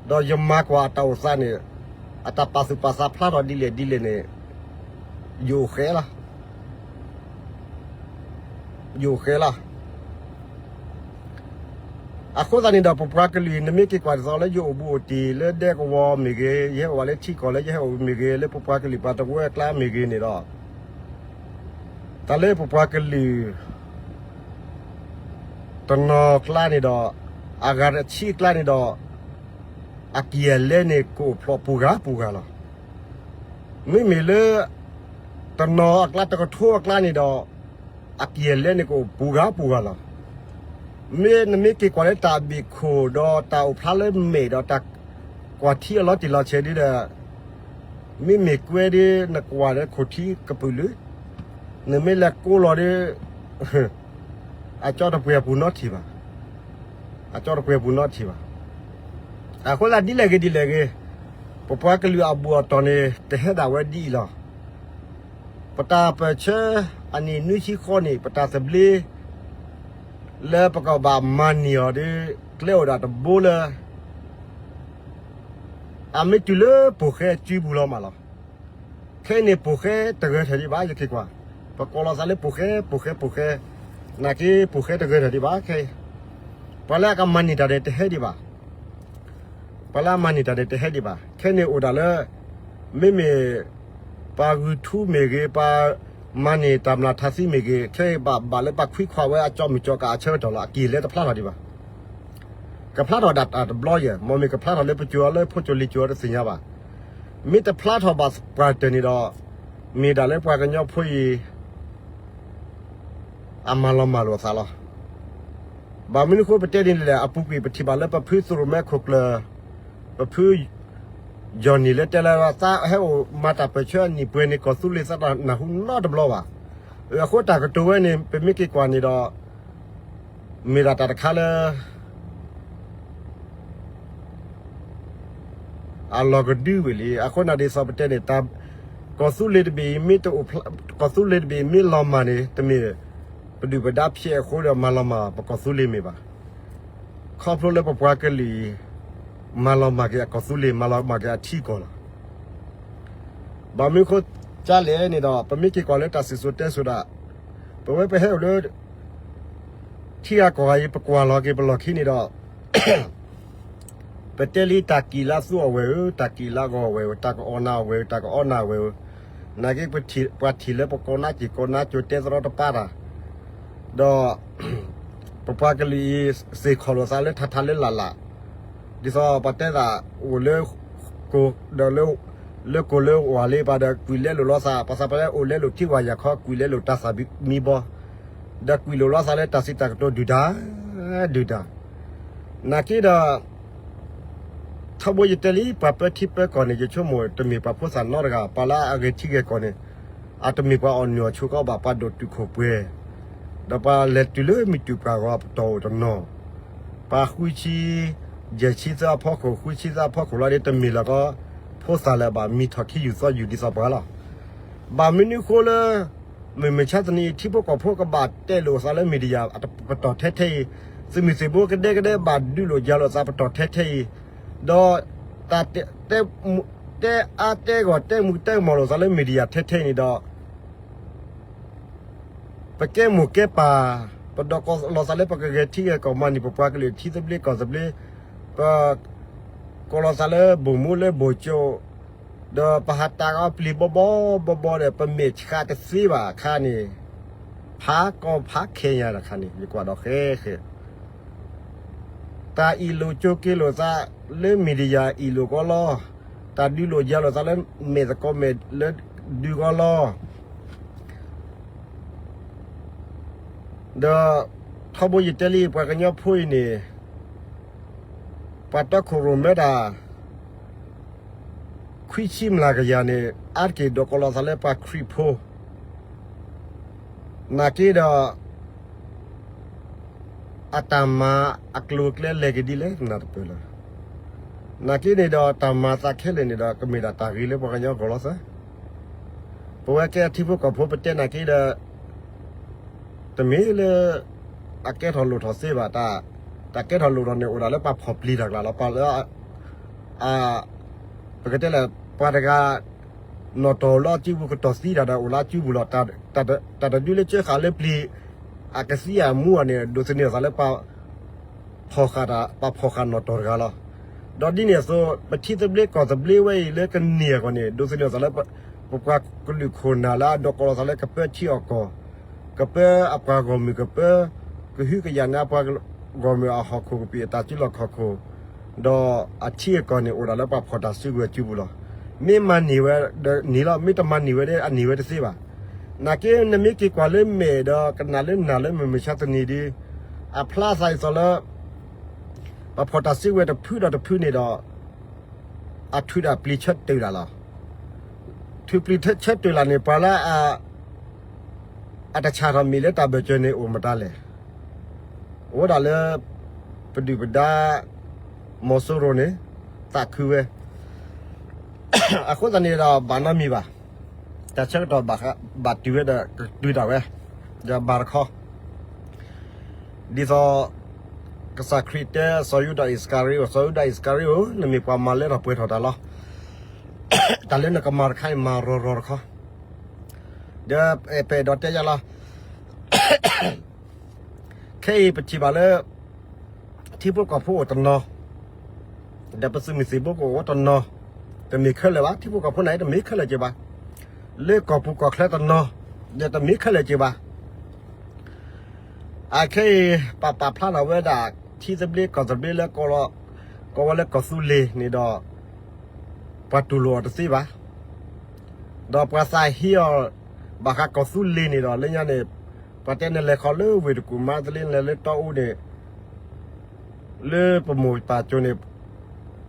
ဒီးယမၤကွၢ်အတၢ်အိၣ်သးန့ၣ် အတၢ်ပာ်သူၣ်ပာ်သးဖျါထီၣ်ဒ်လဲၣ်ဒ်လဲၣ်န့ၣ် ယအိၣ်ဃဲလီၤ. ယအိၣ်ဃဲလီၤ. အဃိသတးန့ၣ်ဒီး ပပှၤကလုာ် နမ့ၢ်က့ၤကွၢ်ဒ်သိးလၢယအိၣ်ဘူးအိၣ်တံၢ်လၢဒဲကဝီၤမ့ၢ်ဂ့ၤ, ယဟဲအိၣ်ဝဲလၢထံကီၢ်လၢယဟဲအိၣ်မ့ၢ်ဂ့ၤ, လၢပပှၤကလုာ်ပှၤတဝၢအကျါမ့ၢ်ဂ့ၤန့ၣ်ဒီး တၢ်လၢပပှၤကလုာ် တနီၤကျါန့ၣ်ဒီး အဂၤတဆံအကျါန့ၣ်ဒီး အကံၢ်အလဲန့ၣ် ကအိၣ်ဖျိးပူၤဂၤပူၤဂၤလီၤ. မ့မ့ၢ်လၢ တနီၤအကျါ တကထိအကျါန့ၣ်ဒီး အကံၢ်အလဲန့ၣ် ကအိၣ်ပူၤဂၤပူၤဂၤလီၤ. မ့ၢ်နမ့ၢ်က့ၤကွၢ်လၢတၢ်ဘ့ၣ်ခိၣ်ဒီးတၢ်အိၣ်ဖျါလၢမဲာ်ဒီးတၢ်ကွၢ်ထံအလီၤတံၢ်လီၤဆဲးဒ်ဒီး မ့မ့ၢ်ကွဲဒ်နကွၢ်လၢခိၣ်ထံကပုာ်လၢ နမ့ၢ်လဲၤကိးလီၤဒီး အကၠီတပှဲၤပူၤနီတထံၣ်ဘၣ်. အကၠီတပှဲၤပူၤနီတထံၣ်ဘၣ်. အဃိသတးဒ်လဲၣ်ဂ့ၤဒ်လဲၣ်ဂ့ၤ ပပှၤကလုာ်အဘူၣ်အတီၢ်န့ၣ် တဟဲဒၣ်ဝဲဒ်အံၤလီၤ. ပတၢ်ပၢၢ်ဆၢအနံၣ်နွံဆံဃိးနံၣ် ပတၢ်သဘျ့ လၢပကဘၣ်မၤန့ၢ်အီၤဒီး ကျဲအိၣ်ဒၣ်တဘိလၢ အမ့ၢ်တုၤလၢပိာ်ဃဲအစုပူၤလီၤမးလီၤ. ခဲအံၤန့ၣ်ပိာ်ဃဲတဂဲၤထၢၣ်ဒံးဘၣ် ယက့ၤကွၢ်. ပကိးလီၤသးလၢပူၤဃဲ ပူၤဃဲ ပူၤဃဲ, နာ်က့ပူၤဃဲတဂဲၤထီၣ်ဒံးဘၣ်ခဲအံၤ, ပှၤလၢအကမၤန့ၢ်တၢ်န့ၣ်တဟဲဒံးဘၣ်, ပှၤလၢအမၤန့ၢ်တၢ်န့ၣ်တဟဲဒံးဘၣ်, ခဲန့ၣ်အိၣ်ဒၣ်လၢ မ့မ့ၢ် ပှၤဂုာ်ထူမ့ၢ်ဂ့ၤ, ပှၤမၤန့ၢ်တၢ်မျၢ်ထါသံမ့ၢ်ဂ့ၤ, ခဲအံၤဘၣ်ဘၣ်လၢပှၤခွံခွါဝဲအကၠီမုၢ်ကၠီကးအဆၢကတီၢ်လီၤ, အက့ၤလဲၤတဖျါထီၣ်ဒံးဘၣ်. ကဖျါထီၣ်ဒၣ်တၢ်တဘျီယဲၢ်, မ်မ့ၢ်ကဖျါထီၣ်လၢပစိၤအလၢဖိစိၤလံၤစိၤအတသ့ၣ်ညါဘၣ်. မ့ၢ်တဖျါထီၣ်ဘၣ်ပှၤတၢၢ်န့ၣ်ဒီး မ့ၢ်ဒၣ်လၢပှၤကညီဖိအံၤ အမၤလီၤမၢ်လိာ်အသးလီၤ. ဘၣ်မနုၤအဃိပတဲဒ်န့ၣ်လဲၣ်, အပူၤကွံာ်ပထံၣ်ဘၣ်လၢပဖုသရိၣ်မဲခိၣ်ကျၢၢ်, ပဖု Johnny လၢတဲလၢသးဟဲအိၣ်မၤတၢ်ပၢၢ်ဆၢအနံၣ်ပှဲၤန့ၣ် ကီၢ်သူလ့ၤသးတနၢ်ဟူနီတဘျီဘၣ်. အဃိတၢ်ကတိၤဝဲန့ၣ် ပမ့ၢ်က့ၤကွၢ်န့ၣ်ဒီး မ့ၢ်ဒၣ်တၢ်တခါလၢ အလီၤကဒုဝံၤလံ. အဃိန့ၣ်ဒ်သိးပတဲန့ၣ် တၢ် ကီၢ်သူလ့ၤတဘ့ၣ်အံၤမ့ၢ်တအိၣ်ဖျါ, ကီၢ်သူလ့ၤတဘ့ၣ်အံၤမ့ၢ်လီၤမၢ်န့ၣ် တမ့ၢ်ပဒုၣ်ပဒါဖျဲးအဃိဒီးမၤလီၤမၢ်ပကီၢ်သူလ့ၤမ့ၢ်ဘၣ်. ခီဖျိလၢပပှၤကလုာ်အံၤ မၤလီၤမၢ်က့ၤအကီၢ်သူလ့ၤ, မၤလီၤမၢ်က့ၤအထံအကီၢ်လီၤ. ဘၣ်မနုၤအဃိကလဲၣ်န့ၣ်ဒီး ပမ့ၢ်က့ၤကွၢ်လၢတၢ်စံၣ်စိၤတဲစိၤဒၣ်, ပဝဲပဟဲအိၣ်လၢ ထံဂၤကီၢ်ဂၤအံၤ ပကွၢ်လီၤက့ၤပလီၢ်ခံန့ၣ်ဒီး ပတဲလံတၢ်ကံၣ်လၢသူအီၣ်ဝဲၢ်ဧၢ, တၢ်ကံၣ်လၢဂီၢ်အီၣ်ဝဲၢ်ဧၢ, တၢ်ကအီၣ်နၢ်အီၣ်ဝဲၢ်ဧၢ, တၢ်ကအီနၢ်ဝဲၢ်ဧၢ, နာ်က့ ပှၤထံၣ်လၢပကိးနါစ့ၢ်ကိးနါကိၤ တဲသရီတပါတၢ်, ဒီး ပပှၤကလုာ်အံၤ စ့ၢ်ခီၣ်လိာ်သးလၢထးထးလၢလာ်လာ်, ဒ်သိးပှၤတဲသးအိၣ်လၢ ဒီး လၢကိၤလၢဝၤလံပၤဒီး ကွံာ်လဲလိာ်လီၤသး, ပှၤသးပှၢ်လၢအိၣ်လဲလိာ်ထံဝၤယာ်ခီ ကွံာ်လဲလိာ်တၢ်သၣ်မံဘီ, ဒီးကွံာ်လိာ်လီၤသးလၢတၢ်စံးတၢ်ကတိၤဒုၣ်ဒါ ဒုၣ်ဒါ, နာ်က့ဒီး ထီဘိယတဲလံ ပှၤပၢထံပၢကီၢ်န့ၣ် ယဆိကမိၣ်တမ့ၢ်ပှၤဖိသၣ်နီတဂၤ, ပှၤလၢအဂဲၤထံဂဲၤကီၢ်န့ၣ် အတမ့ၢ်ပှၤအီၣ်နုၢ်အီၣ်ဆူၣ်ကီးဘၣ်, ပှၤဒိၣ်တုာ်ခိၣ်ပှဲၤ, ဒီးပှၤလဲၤတုၤလၢမုၢ်တုာ်ပှၢ်ဂီၤပတီၢ်အိၣ်တနီၤ, ပှၤဃုဆံ, ယဲၢ်ဆံသၢအဖီခိၣ်, ဃုဆံသၢအဖီခိၣ်လီၤဒီး တမ့ၢ်လီၤကီး ဖိသၣ်လၢၤဘၣ်, မံထီၣ်ခံယူၢ်သီယူၢ်ဒ်သိးပှၤလီၤ. ဘၣ်မနုၤအဃိလၢ မုၢ်မဆါတနံၤအံၤ ထံဖိကီၢ်ဖိကဘၣ်တဲလိာ်အသးလၢ media အပတီၢ်ထဲထဲအံၤ, သုးမုၢ်သံၣ်ဘိကဒဲကဒဲဘၣ်ဒုးလိာ်ယၤလိာ်သးပတီၢ်ထဲထဲအံၤ, ဒီး တၢ်တဲ တဲအါတဲဂီၢ် တဲမူတဲမီၢ်လိာ်သးလၢ media ထဲထဲအံၤန့ၣ်ဒီး ပကဲမိၢ်ကဲပၢ်, ပဒိးကိးလီၤသးလၢပကဂဲၤထံဂဲၤကီၢ် မၤန့ၢ်ပပှၤကလုာ်ထံသဘျ့ကီၢ်သဘျ့, ပ ကိးလီၤသးလၢ ဗိုလ်မှူးလၢဗိုလ်ချုပ်, ဒီးပဟးတၢ်ဂီၤပျံၤဘီဘီဘီဘီဒီး ပမဲာ်ဆှးတသ့ဘၣ်အခါန့ၣ်, ဖးကီဖးခဲညါတခါန့ၣ် ယကွၢ်ဒီးဃဲဃဲ တၢ်အ့ၣ်လိာ်ကၠိက့ၤလိာ်သးလၢ media အ့ၣ်လိာ်ကီးလီၤ, တၢ်ဒုးလိာ်ယၤလိာ်သးလၢ မဲာ်သကိးမဲာ်လၢဒုးကီးလီၤ. ဒီး ထီဘိယတဲလံ ပှၤကညီဖိအံၤန့ၣ် ပှၤတီခိၣ်ရိၣ်မဲတၢ် ခွံဆံမျးကယၤန့ၣ် အါတက့ၢ်ဒိးကိးလီၤသးလၢပှၤခရံာ်ဖိ, နာ်က့ဒီး အတၢ်မၤအကျိၤအကျဲလဲၤက့ၤဒ်လဲၣ်နၢ်တပၢၢ်လၢၤ. နာ်က့န့ၣ်ဒီး တၢ်မၤသးခဲလၢာ်န့ၣ်ဒီး ကမ့ၢ်ဒၣ်တၢ်ဂ့ၤလၢပှၤကညီဂီၢ်လီၤသၢ. ပဝဲကဲထံဖိကီၢ်ဖိပတဲနာ်က့ဒီး တမ့ၢ်လၢ အကဲထီၣ်လိၣ်ထီၣ်သ့ဘၣ်, တၢ်ကဲထီၣ်လိၣ်ထီၣ်န့ၣ် အိၣ်ဒၣ်လၢပှၤဖီၣ်ပျံၤတၢ်ကျါလီၤ. ပှၤလၢ ပကတဲလၢ ပှၤတဂၤ နီၣ်တီၢ်လၢအစုပူၤ ကတီၢ်သံတၢ်ဒီးအိၣ်လၢအစုပူၤလီၤ. တၢ်တဒုလၢကၢဃာ်လၢပျံၤ အကသံအမူအီၤန့ၣ် ဒိးသန့ၤအသးလၢပှၤ ဖီၣ်ဃာ်တၢ် ပှၤဖီၣ်ဃာ်နီၣ်တီၢ်တဂၤလီၤ. ဒီးဒ်န့ၣ်အသိး ပထံသဘျ့ကီၢ်သဘျ့ဝဲအံၤလၢကန့ၢ်အဂီၢ်န့ၣ် ဒိးသန့ၤအသးလၢ ပပှၤကလုာ်ခိၣ်နၢ်လၢအဒိးကိးလီၤသးလၢ ကပၢထံအီၣ်ကီၢ်, ကပၢအပှၤဂီၢ်မုၢ်, ကပၢ ကဟုကယာ်န့ၢ်အပှၤဂီၢ်မုၢ်အဟီၣ်ခိၣ်ကပံာ် အတၢ်စုလီၢ်ခီၣ်ခိၣ်, ဒီးအထံအကီၢ်န့ၣ် အိၣ်ဒၣ်လၢပှၤဖီၣ်တၢ်စုကဝဲၤစုပူၤလီၤ. မ့ၢ်မၤန့ၢ်ဝဲဒီးန့ၢ်လီၤ, မ့ၢ်တမၤန့ၢ်ဝဲဒီးအန့ၢ်ဝဲတသ့ဘၣ်. နာ်က့နမ့ၢ်က့ၤကွၢ်လၢမဲာ်ဒီးကနၣ်လၢနၢ်လၢမုၢ်မဆါတနံၤဒီး အဖျါသးဒ်သိးလၢ ပှၤဖီၣ်တၢ်စုကဝဲၤတဖုဒီးတဖုန့ၣ်ဒီး အထုးဒၣ်ပျံၤဆၢတုၤလၢ်လီၤ. ထုးပျံၤဆၢတုၤလၢ်န့ၣ် ပှၤလၢ အတဆၣ်ထီၣ်မ့ၢ်လၢတၢ်ဘၢၣ်စၢၤန့ၣ် အိၣ်မတၤလဲၣ်. အိၣ်ဒၣ်လၢ ပဒုၣ်ပဒါ မီၤစိရိၤန့ၣ် သးခုဝဲ အဃိသတးန့ၣ်ဒီး ဘၣ်နီတမံၤဘၣ်. တၢ်ဆၢကတီၢ်ဘၣ်တုၤဝဲဒီး ကတုၤဒၣ်ဝဲ ဒီးဘၣ်တခီ ဒ်သိး ကစၢ်ခရံာ်တဲ စီၤယူဒၤအံၣ်စကၤရံၤဧိၤ, စီၤယူဒၤအံၣ်စကၤရံၤဧိၤ, နမ့ၢ်ပှၤမၤလၢထီၣ်ပှဲၤထီၣ်တၢ်လီၤ. တၢ်လၢနကမၤတခါအံၤ မၤရီၤရီၤတခီ. ဒီးပအဲၣ်ဒိးတဲယၤလီၤ. ခဲအံၤပထံၣ်ဘၣ်လၢ ထံဖိကီၢ်ဖိအိၣ်တနီၤ, ဒီးပသုးမုၢ်သံၣ်ဘိကအိၣ်တနီၤ, တမ့ၢ်ခဲလၢာ်ဘၣ်, ထံဖိကီၢ်ဖိန့ၣ် တမ့ၢ်ခဲလၢာ်က့ၤဘၣ်, လၢကီၢ်ပူၤကီၢ်ချၢတနီၤ, ဒီးတမ့ၢ်ခဲလၢာ်က့ၤဘၣ်. အခဲအံၤ ပပာ်ဖျါထီၣ်ဝဲဒၣ် ထံသဘျ့ကီၢ်သဘျ့လၢ ကိးဝဲလၢကီၢ်သူလ့ၤန့ၣ်ဒီး ပှၤတူၢ်လိာ်အီၤတသ့ဘၣ်. ဒီးပှၤသးဟ့အီၤ ဘၣ်ဃးကီၢ်သူလ့ၤန့ၣ်ဒီး လၢညါန့ၣ် ပှၤတဲနလဲၤခီလၢဝ့ၢ်တကူၣ်မါသလ့ နလဲၤလၢတီအူန့ၣ် လၢပမိၢ်ပၢ်ကၠိန့ၣ်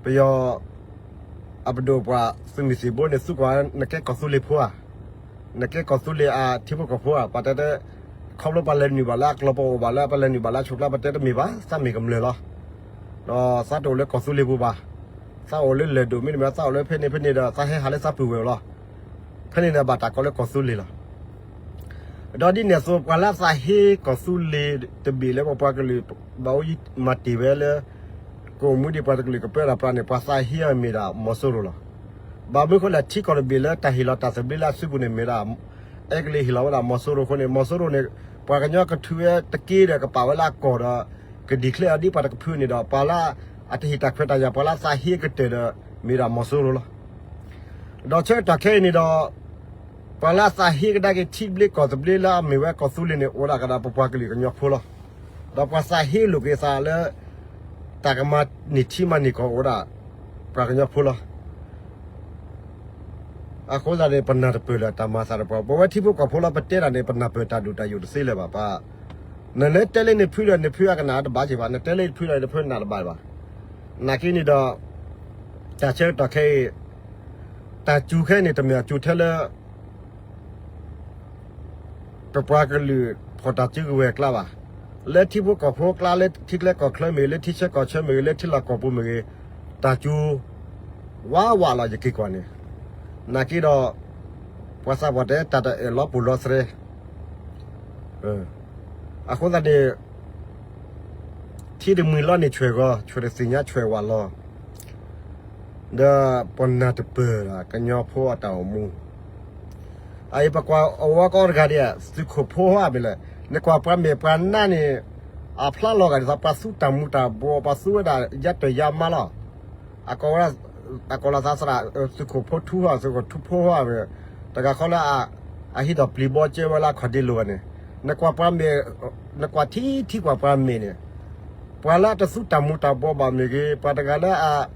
ပယီၤ အပဒိၣ်ပှၤသုးမုၢ်သံၣ်ဘိန့ၣ် သူကွၢ် နကဲကီၢ်သူလ့ၤဖိဧါ, နကဲကီၢ်သူလ့ၤအထံဖိကီၢ်ဖိဧါ, ပှၤတဲတဲ ခီဖျိပှၤလဲၤနုာ်ဘၣ်လၢအကျိၤပအိၣ်ဘၣ်လၢ ပှၤလဲၤနုာ်ဘၣ်လၢအဆိးကျါ ပတဲတမ့ၢ်ဘၣ်, သးမ့ၢ်ကမျၢၢ်လီၤ. ဒီးသးတအိၣ်လၢကီၢ်သူလ့ၤပူၤဘၣ်, သးအိၣ်လၢလဲၤဒိၣ်မ့တမ့ၢ် သးအိၣ်လၢဖဲန့ၣ်ဖဲန့ၣ်ဒီး သးဟဲဟးလၢသးပုၢ်ဝဲၢ်အအိၣ်လီၤ. ဖဲန့ၣ်န့ၣ်ဘၣ်တၢ်ကိးလၢကီၢ်သူလ့ၤလီၤ. ဒီးဒ်န့ၣ်အသိး ပှၤလၢသးဟ့ကီၢ်သူလ့ၤတဘ့ၣ်လၢပပှၤကလုာ် ဘၣ်အိၣ်မၤတ့ၢ်ဝဲလၢ ကအိၣ်မူဒံးပှၤတကလုာ်ကပၢတၢ်ပြးန့ၣ် ပှၤသးဟ့အီၤမ့ၢ်ဒၣ်မီၤစိရိၤလီၤ. ဘၣ်မနုၤအဃိလဲၣ် ထံကီၢ်တဘ့ၣ်လၢတၢ်ဟ့ၣ်လီၤတၢ်သဘျ့လၢအစုပူၤန့ၣ်မ့ၢ်ဒၣ် အဲကလံးဟ့ၣ်လီၤဝဲဒၣ်မီၤစိရိၤအဃိန့ၣ် မီၤစိရိၤန့ၣ် ပှၤကညီကထုးဝဲတက့ၢ်ဒီးကပာ်ဝဲလၢအကီၢ်ဒီး ကဒံးချဲအီၤဒ်ပှၤတကဖုန့ၣ်ဒီး ပှၤလၢအတဟ့ၣ်တၢ်ခွဲးတၢ်ယာ် ပှၤလၢအသးဟ့ကတၢၢ်ဒီး မ့ၢ်ဒၣ်မီၤစိရိၤလီၤ. ဒီးဆၢကတီၢ်ခဲအံၤန့ၣ်ဒီး ပှၤလၢအသးဟ့ကဒါက့ၤထံသဘျ့ကီၢ်သဘျ့လၢအမ့ၢ်ဝဲကီၢ်သူလ့ၤန့ၣ် အိၣ်ဒၣ်ကဒီးပပှၤကလုာ်ကညီဖိလီၤ. ဒီးပှၤသးဟ့လိာ်က့ၤသးလၢ တၢ်ကမၤန့ၢ်ထံမၤန့ၢ်ကီၢ်အိၣ်ဒၣ် ပှၤကညီဖိလီၤ. အဃိသတးန့ၣ် ပနၢ်တပၢၢ်လၢတၢ်မၤသးတပှၢ် ပဝဲထံဖိကီၢ်ဖိလၢပတဲတၢ်န့ၣ် ပနၢ်ပၢၢ်တၢ်ဒိၣ်တၢ်ယိာ်တသ့လၢၤဘၣ်ပၢ်. နလဲၤတဲလၢနဖုဒီး နဖုအကနၣ်တဘၣ်က့ၤဘၣ်, နတဲလၢနဖုဒီး နဖုနၢ်တဘၣ်ဘၣ်. နာ်က့န့ၣ်ဒီး တၢ်ဆၢကတီၢ်ခဲအံၤ တၢ်စူၤခဲအံၤန့ၣ် တမ့ၢ်အစူၤထဲလၢ ပပှၤကလုာ်ဖီၣ်တၢ်စုကဝဲၤအကျါဘၣ်. လၢထံဖိကီၢ်ဖိအကျါ လၢထံကျဲကီၢ်ချၢမ့ၢ်ဂ့ၤ, လၢထံဆၢကီၢ်ဆၢမ့ၢ်ဂ့ၤ, လၢထံလီၢ်ကီၢ်ပူၤမ့ၢ်ဂ့ၤ, တၢ်စူၤ ဝးဝးလီၤ ယက့ၤကွၢ်န့ၣ်. နာ်က့ဒီး ပှၤသးပှၢ်တဲ တၢ်တအဲၣ်လီၤပူၤလီၤသရဲ အဃိသတးန့ၣ် ထံတမှံၤလီၤန့ၣ် ဆွဲၣ်ဂီၤ, ဆွဲၣ်တသ့ၣ်ညါ ဆွဲၣ်ဝးလီၤ. ဒီးပနၢ်တပၢၢ်ဒီး ကညီဖိအတၢ်အိၣ်မူ အအံၤပကွၢ်အဝဲကီတဂၤဒ် သုးခိၣ်ဖိဟီမ့ၢ်လဲၣ်, နကွၢ်ပှၤမဲာ်ပှၤနါန့ၣ် အဖျါလီၤဂာ်ဒ်သိး ပှၤသူတၢ်မူၤတၢ်ဘှီး ပှၤသူဝဲဒၣ်ယါတၢၢ်ယါမါလီၤ. အကိးဝဲဒၣ် အကိးလီၤသးသရၣ် သုးခိၣ်ဖိထူဟီ သုးခိၣ်ထူဖိဟီမ့ၢ် တဂၤဃီလၢ အဟံးထီၣ်ပျံၤဘီကၢဝဲလၢအခီၣ်ဒ့လိၤဘၣ်န့ၣ်, နကွၢ်ပှၤမဲာ် နကွၢ်ထံထံကွၢ်ပှၤမဲာ်န့ၣ် ပှၤလၢအတသူတၢ်မူၤတၢ်ဘှီးဘၣ်မ့ၢ်ဂ့ၤ, ပှၤတဂၤလၢ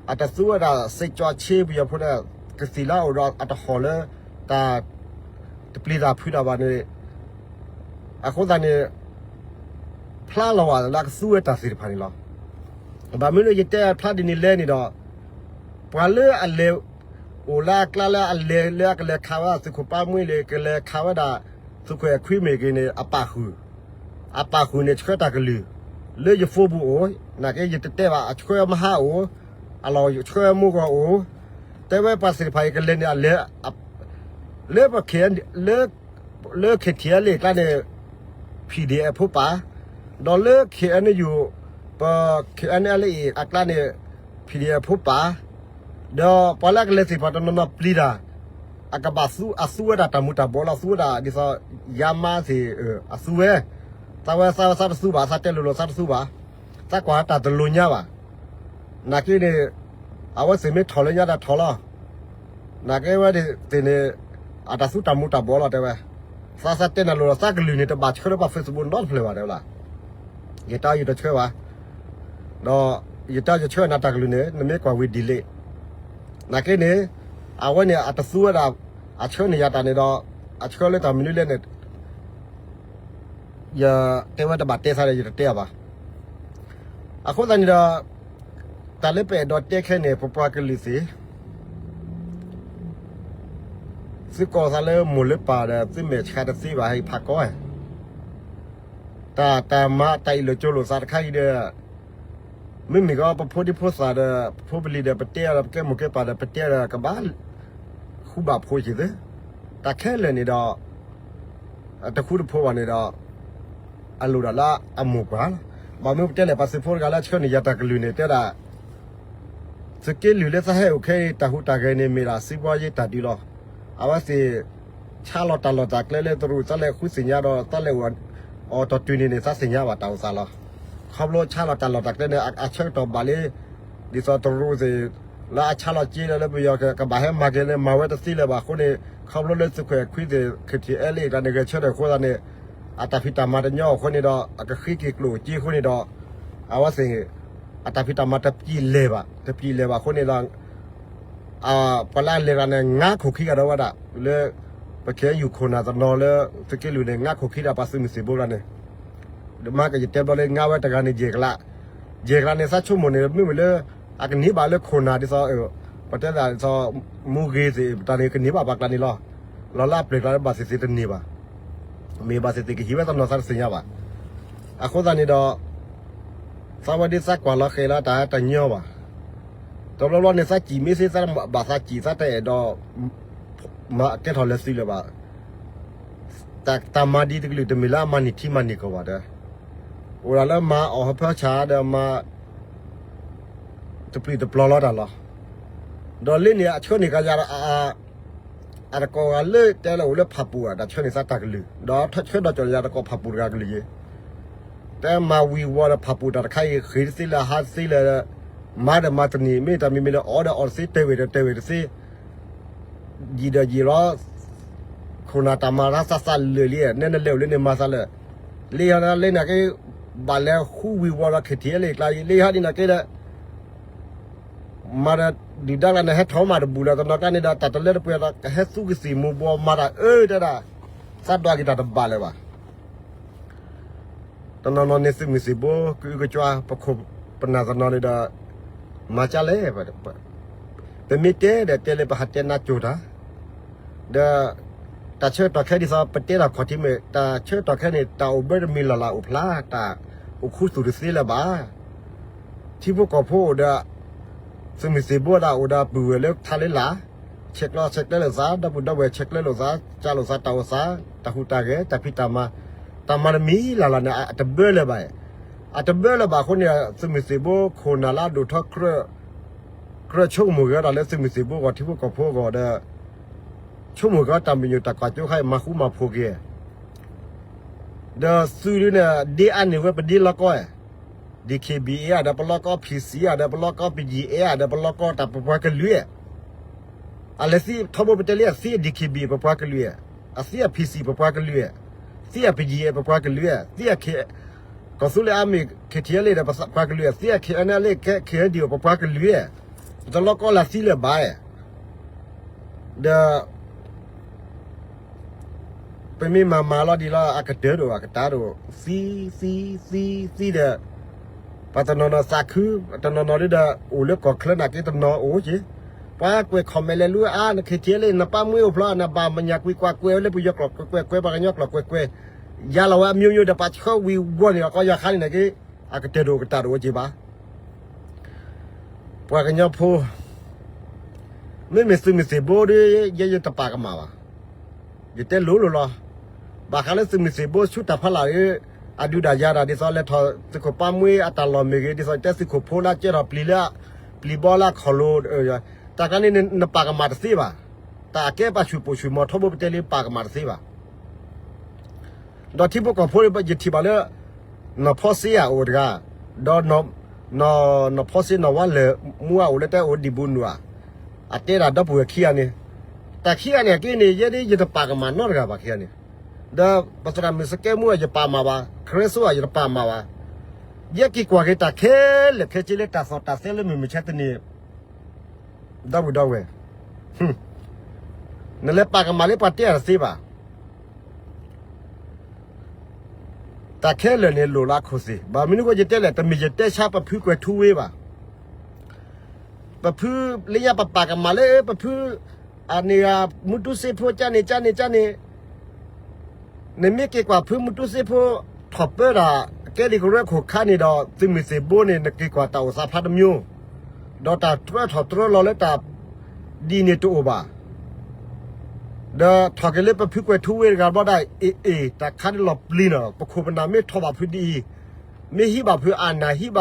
အတသူဝဲဒၣ် စ့ကၠီဆ့ ပယီၤဖိဒီး ကသံၣ်လၢအအိၣ်ဒီးအတဟီၣ်လၢ တၢ် တပျံၤတၢ်ဖုးတၢ်ဘၣ်န့ၣ်, အဃိသတးန့ၣ် ဖျါလီၤဝဲလၢအကသူဝဲတၢ်သ့ၣ်တဖၣ်န့ၣ်လီၤ. ဘၣ်မနုၤလၢယတဲဖျါဒ်န့ၣ်လဲၣ်န့ၣ်ဒီး ပှၤလၢအလဲၤအိၣ်လၢအကျါလၢအလဲၤလၢအကလဲၤခးဝဲဒၣ်သုးခိၣ်ပၢ်မှံလၢ ကလဲၤခးဝဲဒၣ် သုးခိၣ်အဲၣ်ခွံမ့ၢ်ဂ့ၤန့ၣ် အပာ်ဃုာ်, အပာ်ဃုာ်န့ၣ် ဆှၢတၢ်ကလုၢ် လၢယဖိပူၤအိၣ်, နာ်က့ယတတဲဘၣ် အဆှၢမဟါအိၣ်, အလီၢ်ဆှၢမိၢ်ဂီၤအိၣ်, တဲဝဲပှၤသ့ၣ်တဖၣ်အံၤကလဲၤန့ၣ် အလဲၤ လၢပ လၢ လၢ KTLA အကျါန့ၣ် PDF ဖိပၢ်, ဒီးလၢ KNU ပ KNLA အကျါန့ၣ် PDF ဖိပၢ်, ဒီးပှၤလၢအကလဲၤသ့ၣ်တဖၣ်တနီၤနီၤပျံၤတၢ်, အကဘၣ်သူ အသူဝဲဒၣ်တၢ်မူၤတၢ်ဘှီးလီၤ သူဝဲဒၣ်ဒ်သိး ယါမါသ့ၣ် အသူဝဲ, သးဝဲသးဝဲသးတသူဘၣ် သးတဲလိၤလိၤသးတသူဘၣ်, သးကွၢ်တၢ်တလိၤညါဘၣ်. နာ်က့န့ၣ် အဝဲသ့ၣ်မ့ၢ်ထီၣ်လၢညါတၢ်ထီၣ်လီၤ. နာ်က့ဝဲသ့ၣ်န့ၣ် အတၢ်သူတၢ်မူၤတၢ်ဘှီးလီၤတဲဝဲ, သးသးတဲနၤလိၤလီၤ သးကလုၢ်န့ၣ် တဘၣ်ဆှၢလၢပှၤ Facebook နီတဖျၢၣ်ဘၣ်တဲဝဲလီၤ. ယတၢ်ယတဆှၢဘၣ်, ဒီးယတၢ်ယဆှၢနၤတၢ်ကလုၢ်န့ၣ် နမ့ၢ်ကွၢ်ဝံၤ delete နာ်က့န့ၣ် အဝဲန့ၣ်အတသူဝဲဒၣ် အဆှၢန့ၢ်ယၤတၢ်န့ၣ်ဒီး အဆှၢလၢတၢ်မနုၤလဲၣ်န့ၣ် ယတဲဝဲတဘၣ်တဲသးဒီး ယတတဲအီၤဘၣ်. အဃိသတးန့ၣ်ဒီး တၢ်လၢပအဲၣ်ဒိးတဲခဲန့ၣ် ပပှၤကလုာ်သ့ၣ် သုကိးသးလၢမိၢ်လၢပၢ်ဒီး သုမဲာ်ဆှးတသ့ဘၣ် ဟဲဖးကီ တၢ်တၢ်မၤတၢ်အ့ၣ်လိာ်ကၠိလိာ်သးတခါအံၤဒီး မ့မ့ၢ်ကီး ပဖိဒံဖိသၣ်ဒီး ပဖိပလံၤဒီး ပတဲအီၤဒီး ပကဲမိၢ်ကဲပၢ်ဒီး ပတဲအီၤဒီး ကဘၣ်ဃူဘၣ်ဖိးက့ၤသ့, တၢ်ခဲလၢာ်န့ၣ်ဒီး တဃူတဖိးဘၣ်န့ၣ်ဒီး အလိၣ်ဒၣ်လၢအမိၢ်ပှၢ်လီၤ. ဘၣ်မနုၤပတဲလဲၣ် ပှၤသုးဖိတဂၤလၢအဆှၢန့ၢ်ယၤတၢ်ကလုၢ်န့ၣ် တဲဒၣ် သုးက့လွံၢ်လၢသးဟဲအိၣ်ခဲအံၤ တၢ်ဟူးတၢ်ဂဲၤန့ၣ် မ့ၢ်ဒၣ်စံးဘီယ့တၢ်ဒုးလီၤ. အဝဲသ့ၣ် ဆါလီၤတၢ်လီၢ်တၢ်ကျဲလၢတရူး သးလဲၤဃုသ့ၣ်ညါဒီး သးလဲၤအိၣ်အီၤတီၢ်တုၤန့ၣ်န့ၣ် သးသ့ၣ်ညါဘၣ်တၢ်အိၣ်သးလီၤ. ခီဖျိဆါလီၤတၢ်လီၢ်တၢ်ကျဲန့ၣ် အဆၢကတီၢ်ဘၣ်လံ, ဒ်သိးတရူးသ့ၣ် လၢအဆါလီၤက့လၢ လၢပယီၤကဘၣ်ဟဲမၤက့ၤလၢ မၤဝဲတသ့လၢၤဘၣ်အဃိန့ၣ် ခီဖျိလၢသုးခိၣ်အဲၣ်ခွံသ့ၣ် ခ့ထံအဲလ့ၣ်ကျါန့ၣ် ဂဲၤဆၢထၢၣ်အဃိသတးန့ၣ် အတၢ်ဖံးတၢ်မၤတညီအဃိန့ၣ်ဒီး အကဃ့က့ၤကျိၣ်က့အဃိန့ၣ်ဒီး အဝဲသ့ၣ် အတၢ်ဖံးတၢ်မၤတပျံၤလဲၤဘၣ်, တပျံၤလဲၤဘၣ်အဃိန့ၣ်ဒီး ပှၤလၢအလဲၤတဂၤန့ၣ် ငါခိၣ်ခံဂၤဒီးဝဲဒၣ် လၢ ပခဲယူၢ်ခိၣ်နၢ်တနီၤလၢ သုးက့လွံၢ်န့ၣ် ငါခိၣ်ခံဒီးပှၤသုးမုၢ်သံၣ်ဘိလီၤန့ၣ်, မ့ၢ်ကယတဲဘျီလၢငါဝဲတဂၤန့ၣ် ယဲၢ်ကလး, ယဲၢ်ကလးန့ၣ် သးဆိကမိၣ်န့ၣ် မ့မ့ၢ်လၢ အကန့ၢ်ဘၣ်လၢခိၣ်နၢ်ဒ်သိး ပတဲဒၣ်ဒ်သိး မူဂ့ၤသ့ၣ် ပတၢ်န့ၣ်ကန့ၢ်ဘၣ်ပှၤကျါန့ၣ်လီၤ. လီၤလၢအပျဲၢ်ကျါလၢဘၣ်သ့ၣ်သ့ၣ်တန့ၢ်ဘၣ် မ့ၢ်ဘၣ်သ့ၣ်သ့ၣ်ကဟံးဝဲတနီၤသးတသ့ၣ်ညါဘၣ်. အဃိသတးန့ၣ်ဒီး သးဝဲဒ်သးကွၢ်လီၤဃဲၤလီၤတၢ်တညီဘၣ်. တဘျီဘျီန့ၣ် သးစံၣ်မ့ၢ်သ့ သးဘၣ်သးစံၣ် သးတအဲၣ်ဒိး မၤကဲထီၣ်လၢသုးလၢၤဘၣ်. တၢ်မၤဒ်တကလုာ်တမ့ၢ်လၢအမၤန့ၢ်ထံမၤန့ၢ်ကီၢ်ဘၣ်ဒီး အိၣ်ဒၣ်လၢမၤအီၣ်ဟၢဖၢဆၣ်ဒီးမၤ တပျုာ်တပျီၤလီၤတၢ်လီၤ. ဒီးလၢန့ၣ်အဆၢန့ၣ်ကယၤ အတကိးဂၤလၢတဲလၢအိၣ်လၢဖၣ်ပူၤဧါ တၢ်ဆၢန့ၣ်သးတၢ်ကလုၢ် ဒီးဆၢဒီးကၠီၣ်ယၤတကိးဖၣ်ပူၤတဂၤကလုၢ်ယဲ တဲမၤဝံၤဝီၤဒီးဖၣ်ပူၤတၢ်တခါအံၤ ဃ့တသ့လၢၤဟးတသ့လၢၤ မၤဒီးမၤတန့ၢ် မ့ၢ်တၢ်မံၤမံၤဒီးအီၣ်ဒီးအီၣ်တသ့ တဲဝဲဒီးတဲဝဲတသ့ ယံာ်ဒီးယံာ်လီၤ ခိၣ်နၢ်တၢ်မၤရါသးသးလၢာ်လံ နဲနလဲၤအိၣ်လၢန့ၣ်မၤသးလၢာ် လၢယဟီလၢန့ၣ်က့ ဘၣ်လဲၤဃုဝံၤဝီၤဒီး ခ့ထံအဲလ့ၣ်ကျါ လၢယဟီဒ်န့ၣ်က့ဒီး မၤဒီးဒုၣ်ဒါကျါန့ၣ် ဟဲထီၣ်မၤတဘူၣ်လၢတနီၤကျါန့ၣ်ဒီး တၢ်တလၢတပှဲၤဒီး ကဟဲသူကသံၣ်မူၤဘှီးမၤတၢ်အၢတဲဒၣ် သးဒွးက့ၤတၢ်တဘၣ်လၢၤဘၣ်. တနီၤနီၤန့ၣ် သုးမုၢ်သံၣ်ဘိ ကအုကစွါ ပခိၣ်ပနၢ်တနီၤန့ၣ်ဒီး မၤကၢလဲၣ် ပမ့ၢ်တဲဒီးတဲလၢပဟးတဲနါကၠိၤတၢ် ဒီး တၢ်ဆၢကတီၢ်ခဲဒ်သိး ပတဲတၢ်ခီၣ်ထံးမ့ၢ် တၢ်ဆၢကတီၢ်ခဲန့ၣ် တၢ်အိၣ်ဘၢတမံၤလၢ်လၢ်အိၣ်ဖျါ တၢ်အိၣ်ခူသူၣ်တသ့လၢၤဘၣ်. ထံဖိကီၢ်ဖိအိၣ်ဒီး သုးမုၢ်သံၣ်ဘိဒၣ်အိၣ်ဒီးပုၢ်ဝဲၢ်လၢထါလၢလာ် ဆဲးကျိးဆဲးကျၢလိာ်သး ဒီပုၢ်ဒီဝဲၢ်ဆဲးကျၢလိာ်သး ကၢလိာ်သးတၢ်အိၣ်သး တၢ်ဟူးတၢ်ဂဲၤ တၢ်ဖံးတၢ်မၤ တၢ်မၤတမံၤလၢ်လၢ်န့ၣ် အတဘၢလၢၤဘၣ်. အတဘၢလၢၤဘၣ်အဃိန့ၣ် သုးမုၢ်သံၣ်ဘိခိၣ်နၢ်လၢအဒိၣ်ထီ ကြၢးဆိကမိၣ်ဂ့ၤဒီးလၢသုးမုၢ်သံၣ်ဘိအဂီၢ် ထံဖိကီၢ်ဖိအဂီၢ်ဒီး ဆိကမိၣ်ဂ့ၤတၢ်မုၢ်ညိၣ်တၢ်ကွၢ်စိခါအံၤ မၤဃူမၤဖိးက့ၤ ဒီးသုးဒုန့ၣ် ဒ်အါန့ၢ်ဝဲပဒ်လီၢ်ကီၢ်ဧါ DKBA ဧါ ဒီးပလီၢ်ကီၢ် PC ဧါ ဒီးပလီၢ်ကီၢ် ပယံၤအဲၣ် ဧါ ဒီးပလီၢ်ကီၢ်တၢ်ပပှၤကလုာ်ဧါ အလဲၤသံထီဘိပတဲလံ အသံအ DKBA ပပှၤကလုာ်ဧါ အသံအ PC ပပှၤကလုာ်ဧါ သံအ ပယံၤအဲၣ် ပပှၤကလုာ်ဧါ သံအ ကီၢ်သူလ့ၤ Army KTLA ဒီးပပှၤကလုာ်ဧါ သံအ KNLA KNDO ပပှၤကလုာ်ဧါ ပတလီၢ်ကီၢ်လၢသံလၢၤဘၣ်ဧါ ဒီး ပမ့ၢ်မၤမၤလီၤဒ်လီၤ အကတၢၢ်ဒိၣ် အကတၢၢ်ဒိၣ် သံ သံ သံ သံဒီး ပှၤတနီၤနီၤသးခု တနီၤနီၤဒ်ဒီး အိၣ်လၢကီၢ်ချၢနာ်က့တနီၤအိၣ်က့ၤ ပှၤကွဲး comment လဲၤလူအါ န KTLA နပၢ်မွေးအိၣ်ဖျါ နဘၣ်မညၣ်ကွံာ်ကွၢ်ကွဲးဝဲလၢပယီၤကျိာ်ကွဲးကွဲး ပှၤကညီကျိာ်ကွဲးကွဲး ယါလီၤဝဲအမျိုးမျိုးဒီး ပှၤဆှၢဝံၤဝီၤန့ၣ် ကီၢ်ယီၤခါန့ၣ်နာ်က့ အကတၢၢ်ဒိၣ်ကတၢၢ်ဒိၣ်အိၣ်က့ၤဘၣ် ပှၤကညီဖိ မ့မ့ၢ်သုးမုၢ်သံၣ်ဘိဒီး ယဲယတပာ်ကမၣ်ဘၣ်. ယတဲလိၤလိၤလီၤ. ဘၣ်ဃးလၢသုးမုၢ်သံၣ်ဘိဆူတၢ်ဖီလာ်ဒီး အဒုးဒၣ်ယၤတၢ်ဒ်သိးလဲၤထီၣ်သုးခိၣ်ပၢ်မွေးအတၢ်လီၢ်မ့ၢ်ဂ့ၤ ဒ်သိးတဲသုးခိၣ်ဖိလၢကဲထီၣ်ပျံၤလၢ ပျံၤဘီလၢအခီၣ်လိၤ တၢ်ကျါန့ၣ် နပာ်ကမၣ်တသ့ဘၣ်. တၢ်အကဲပာ်ဆူၣ်ပိာ်ဆူၣ်မီၤထီဘိပတဲလံပာ်ကမၣ်တသ့ဘၣ်. ဒီးထံဖိကီၢ်ဖိယထံၣ်ဘၣ်လၢ နီၢ်ဖီစ့ဧါအိၣ်တဂၤ, ဒီး နီၢ်ဖီစ့နီၢ်ဝါလၢာ်မူအအိၣ်လၢတၢ်အိၣ်ဒံးဘူးနုာ်ဧါ, အတဲဒၣ်ဒီပုၢ်ဝဲၢ်ခံဂၤန့ၣ်, တၢ်ခံဂၤန့ၣ်အက့န့ၣ် ယဲဒၣ်ယတပာ်ကမၣ်နီတဂၤဘၣ်ခံဂၤန့ၣ်, ဒီးပသရၣ်မုၣ်စကဲမူအယပာ်မၤဘၣ်, ခရ့စိအယတပာ်မၤဘၣ်, ယဲက့ၤကွၢ်က့ၤတၢ်ခဲလၢာ်ခဲဆ့လၢတၢ်သီၣ်တၢ်သဲလၢမုၢ်မဆါတနံၤ ဒီပုၢ်ဒီဝဲၢ်, နလဲၤပာ်ကမၣ်လၢပှၤတဲအတသ့ဘၣ်. တၢ်ခဲလၢာ်န့ၣ်လိၣ်လၢအခိၣ်သ့ၣ်, ဘၣ်မနုၤဃိယတဲလဲၣ်, တမ့ၢ်ယတဲဆါပဖုကွဲၤထူဝ့ဘၣ်. ပဖုလၢညါပပာ်ကမၣ်လၢပဖု အန့ၣ်ဂၤ မူတူစ့ဖိကန့ၣ်ကန့ၣ် နမ့ၢ်က့ၤကွၢ်ဖုမူတူစ့ဖိ ထီၣ်ပၢတၢ် ကဲဒ်ကရၢခိၣ်ခါန့ၣ်ဒီး သုးမုၢ်သံၣ်ဘိန့ၣ် နက့ၤကွၢ်တၢ်အိၣ်သးဖးတမျိုး, ဒီးတၢ်တြၢထီၣ်တြၢလီၤလၢတၢ်ဒ်န့ၣ်တအိၣ်ဘၣ်. ဒီးထီၣ်က့ၤလၢပဖုကွဲၤထူဝ့တဂၤဘျီဒၣ် အ့ၣ်အ့ၣ် တၢ်ခါန့ၣ်လီၤပျံၤနီၤ, ပခိၣ်ပနၢ်မ့ၢ်ထီၣ်ဘၣ်ဖုဒ်အံၤ, မ့ၢ်ဟံးဘၣ်ဖုအနၢ်ဟံး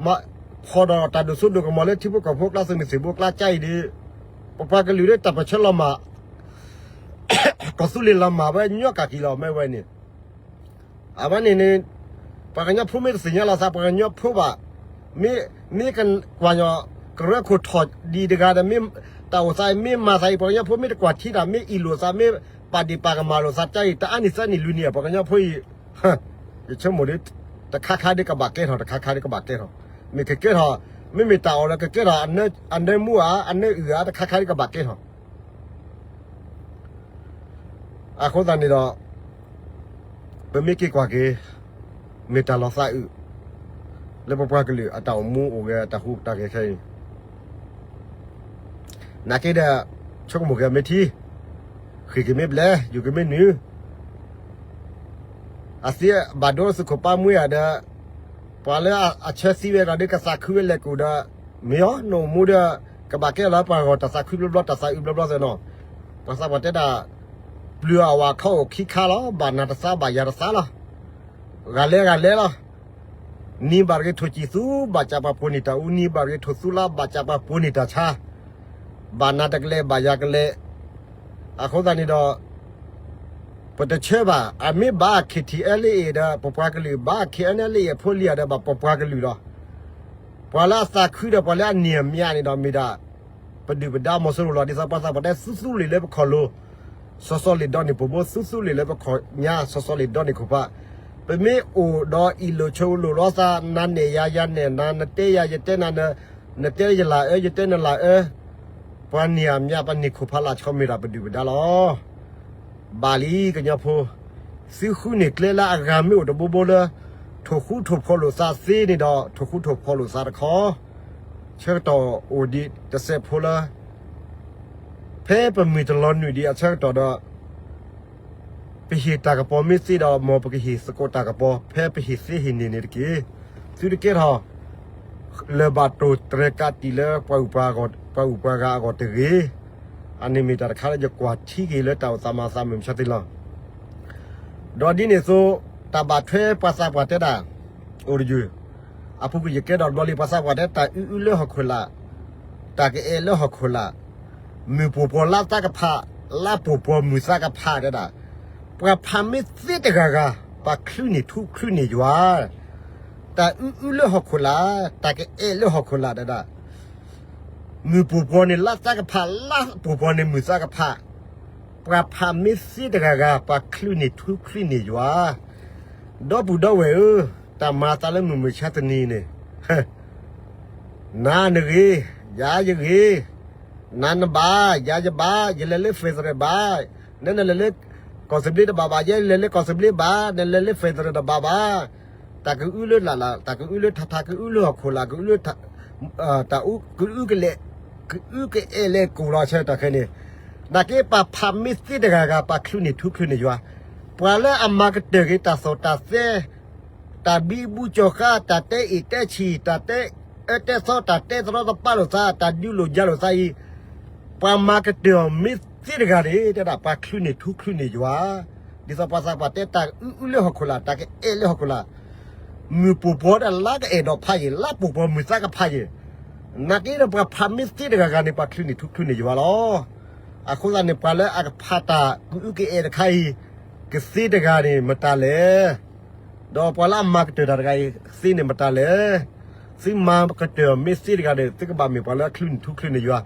ဘၣ် ဖီၣ်ဒီးတၢ်ဒိၣ်စိဒိၣ်ကမီၤလၢထံဖိကီၢ်ဖိကျါ သုးမုၢ်သံၣ်ဘိကျါကါအံၤဒီး ပပှၤကလုာ်လၢတၢ်ပၢၢ်ဆၢလီၤမၢ် ကီၢ်သူလ့ၤလီၤမၢ်ဝဲညီကၢ်ကံလီၤ မ့ၢ်ဝဲန့ၣ် အဝဲန့ၣ်န့ၣ် ပှၤကညီဖိမ့ၢ်တသ့ၣ်ညါလီၤသး ပှၤကညီဖိဘၣ်, မ့ၢ် မ့ၢ်ကွၢ်ညီ ကရၢခိၣ်ထီၣ်ဒံးတဂၤဒီး မ့ၢ်တၢ်အိၣ်သးအံၤ မ့ၢ်မၤသးအံၤ ပှၤကညီဖိမ့ၢ်တကွၢ်ထံတၢ် မ့ၢ်အ့ၣ်လိာ်သး မ့ၢ်ပာ်ဒ့ၣ်ပာ်ကမၣ်လိာ်သးတၢ်အံၤ တအါနံၣ်သၢနံၣ်လွံၢ်နံၣ် ပှၤကညီဖိအံၤ ယဆိကမိၣ်ဒီး တခါခါဒီးကဘၣ်ကဲထီၣ် တခါခါဒီးကဘၣ်ကဲထီၣ်, မ့ၢ်ကကဲထီၣ် မ့မ့ၢ်တၢ်အီၣ်လၢကကဲထီၣ် အနၢမူဧါ အနၢအုၣ်ဧါ တခါခါဒီးကဘၣ်ကဲထီၣ် အဃိသတးန့ၣ်ဒီး ပမ့ၢ်က့ၤကွၢ်က့ၤ မ့ၢ်တၢ်လီၤသးအုး လၢပပှၤကလုာ်အတၢ်အိၣ်မူအိၣ်ဂဲၤ အတၢ်ဟူးတၢ်ဂဲၤခဲအံၤ နာ်က့ဒီး ဆိကမိၣ်က့ၤမ့ၢ်ထံ, ဃ့ၢ်က့ၤမ့ၢ်ဘျဲး, ယူၤက့ၤမ့ၢ်နုာ်, အသံဘၣ်ဒိသုးခိၣ်ပၢ်မှံဧါဒီး ပှၤလၢအဆၢသံဝဲဒီး ကသးခုဝဲလဲၤကူၣ်ဒီး မ့ၢ်အီၤ နအိၣ်မူဒီး ကဘၣ်ကဲလီၤပှၤဂီၢ်တၢ်သးခုဘျီဘျီ တၢ်သးအုးဘျီဘျီသ့ၣ်နီၤ, ပှၤသးပှၢ်တဲဒၣ် ပျုၤအဝၤခီအိၣ်ခံခါလီၤ, ဘၣ်နၤတသး ဘၣ်ယၤတသးလီၤ, ဂၤလဲၤဂၤလဲၤလီၤ, နံၤဘၣ်တဂ့ၤထိၣ်စံၣ်သူ ဘၣ်စၢ်ပှၤပိာ်န့ၢ်တၢ်အူ, နံၤဘၣ်တဂ့ၤထိၣ်သူလါ ဘၣ်စၢ်ပှၤပိာ်န့ၢ်တၢ်ဆါ, ဘၣ်နၤတကလဲာ် ဘၣ်ယၤကလဲာ်, အဃိသတးန့ၣ်ဒီး ပတဆၢဘၣ်, အမ့ၢ်ဘၣ် KTLA ဒီး ပပှၤကလုာ်ဘၣ် KNLA အဖိလံၤဧါဒီး ဘၣ်ပပှၤကလုာ်လီၤ, ပှၤလၢအသးခုဒီး ပှၤလၢအနံၣ်အမးန့ၣ်ဒီး မ့ၢ်ဒၣ် ပဒုၣ်ပဒါမီၤစိရိၤလီၤ, ဒ်သိးပှၤသးပှၢ်တဲ သူသူလ့ၤလၢပခီၣ်လိၤ, စီၤစီၤလ့ၣ်ဒီန့ၢ်ပူၤဘိ သူသူလ့ၤလၢပခီၣ်ညါ စီၤစီၤလ့ၣ်ဒီန့ၢ်ခိၣ်ဖး, ပမ့ၢ်အိၣ်ဒီးအ့ၣ်လိာ်ဆိးလိာ်လိာ်သး နၤနဲၣ်ယၤ ယၤနဲၣ်နၤ, နတဲယၤ ယတဲနၤ, နတဲယလၢအၢ ယတဲနလၢအၢ, ပှၤန့ၢ်အမး ပန့ၢ်ခိၣ်ဖးလၢ်ဆီမ့ၢ်ဒၣ်ပဒုၣ်ပဒါလီၤ. ဘၣ်လံကညီဖိ, သုဃုန့ၢ်ကျဲလၢအဂၤမ့ၢ်အိၣ်တဘိဘိလၢ ထိၣ်ဃူထိၣ်ဖိးလိာ်သးသ့န့ၣ်ဒီး ထိၣ်ဃူထိၣ်ဖိးလိာ်သးတခီ, ဆၢကတီၢ်အိၣ်ဒံးတစဲးဖိလၢ ဖဲပမုၢ်တလီၤနုာ်ဒံးအဆၢကတီၢ်ဒီး ပဟ့ၣ်တၢ်ကပီၤမ့ၢ်သ့ဒီး မ်ပကဟ့ၣ်သကိးတၢ်ကပီၤ ဖဲပဟ့ၣ်သ့ဟ့ၣ်န့ၢ်န့ၣ်တက့ၢ်. သုတကဲထီၣ် လၢၤဘၣ်တိၢ်တြဲၤကးတံာ်လၢ ပှၤအုၣ်ပှၤဂၤအဂီၢ်တဂ့ၤ. အန့ၣ်မ့ၢ်တၢ်တခါလၢယကွၢ်ထံက့ၤလၢတၢ်အိၣ်သးမၤသးမုၢ်မဆါသ့လီၤ. ဒီးဒ်န့ၣ်အသိး တၢ်ဘၣ်ထွဲပှၤသးပှၢ်တဲဒၣ် အိၣ်တယုၢ်, အပူၤကွံာ်ယကဲထီၣ်ဘျီလံ ပှၤသးပှၢ်တဲ တၢ်အုအုလၢဟီၣ်ခိၣ်လာ်, တၢ်ကအဲၣ်လၢဟီၣ်ခိၣ်လာ်, မုၢ်ပူၤပှီၤလါသးကဖး, လါပူၤပှီၤမုၢ်သးကဖးတဲဒၣ်, ပှၤဖးမ့ၢ်သ့တဂၤဂၤ ပှၤချုးန့ၢ်ထူချုးန့ၢ်ယွၤ, တၢ်အုအုလၢဟီၣ်ခိၣ်လာ်, တၢ်ကအဲၣ်လၢဟီၣ်ခိၣ်လာ်တဲဒၣ် မုၢ်ပူၤပှီၤန့ၣ်လါသးကဖး, လါပူၤပှီၤန့ၣ်မုၢ်သးကဖး, ပှၤဖးမ့ၢ်သ့တဂၤဂၤ ပှၤချုးန့ၢ်ထူချုးန့ၢ်ယွၤ, ဒီပုၢ်ဒီဝဲၢ်ဧၢ, တၢ်မၤသးလၢမုၢ်မဆါတနံၤန့ၣ် နၤနဂ့ၤ, ယၤယဂ့ၤ, နၤနဘၣ်, ယၤယဘၣ်, ယလဲၤလၢ federal ဘၣ်, နနလဲၤလၢ ကီၢ်စဘျ့တဘၣ်ဘၣ်, ယဲလဲၤလၢကီၢ်စဘျ့ဘၣ်, နလဲၤလၢ federal တဘၣ်ဘၣ်, တၢ်ကအုလၢလၢ်လၢ်, တၢ်ကအုလၢထးထး, ကအုလၢဟီၣ်ခိၣ်လာ်, ကအုလၢ တၢ်အူကအုကလဲာ်, ကအုကအဲၣ်လဲၤကိၢ်လီၤဆၢကတီၢ်ခဲအံၤန့ၣ်, နာ်က့ပှၤဖးမ့ၢ်သ့တဂၤဂၤ ပှၤချုးန့ၢ်ထူချုးန့ၢ်ယွၤ, ပှၤလၢအမၤကတၢၢ်က့ၤတၢ်သီၣ်တၢ်သဲ, တၢ်ဘံဘူကၠီၤဃါ, တၢ်တဲအ့ၣ်တဲဆံၣ်, တၢ်တဲအၢတဲသီ, တၢ်တဲသရီသပၢလိာ်သး, တၢ်ဒုးလိာ်ယၤလိာ်သးအံၤ, ပှၤမၤကတၢၢ်အီၤမ့ၢ်သ့တဂၤန့ၣ် တဲဒၣ် ပှၤချုးန့ၢ်ထူချုးန့ၢ်ယွၤ, ဒ်သိးပှၤသးပှၢ်တဲ တၢ်အုအုလၢဟီၣ်ခိၣ်လာ်, တၢ်ကအဲၣ်လၢဟီၣ်ခိၣ်လာ်, မုၢ်ပူၤပှီၤဒီးလါကအဲၣ်ဒိးဖးယံာ်, လါပူၤပှီၤမုၢ်သးကဖးယံာ်, နာ်က့ဒီးပှၤဖးမ့ၢ်သ့တဂၤဂၤန့ၣ် ပှၤချုးန့ၢ်ထူချုးန့ၢ်ယွၤလီၤ. အဃိသတးန့ၣ် ပှၤလၢအကဖးတၢ်ကအုကအအဲၣ်တခါအံၤ ကသ့တဂၤန့ၣ် မတၤလဲၣ်. ဒီးပှၤလၢအမၤကတၢၢ်တၢ်တဂၤအံၤ သ့န့ၣ်မတၤလဲၣ်. သုမၤကတၢၢ်မ့ၢ်သ့တဂၤန့ၣ် သုကဘၣ်မ့ၢ်ပှၤလၢအချုးန့ၢ်ထူချုးန့ၢ်ယွၤ,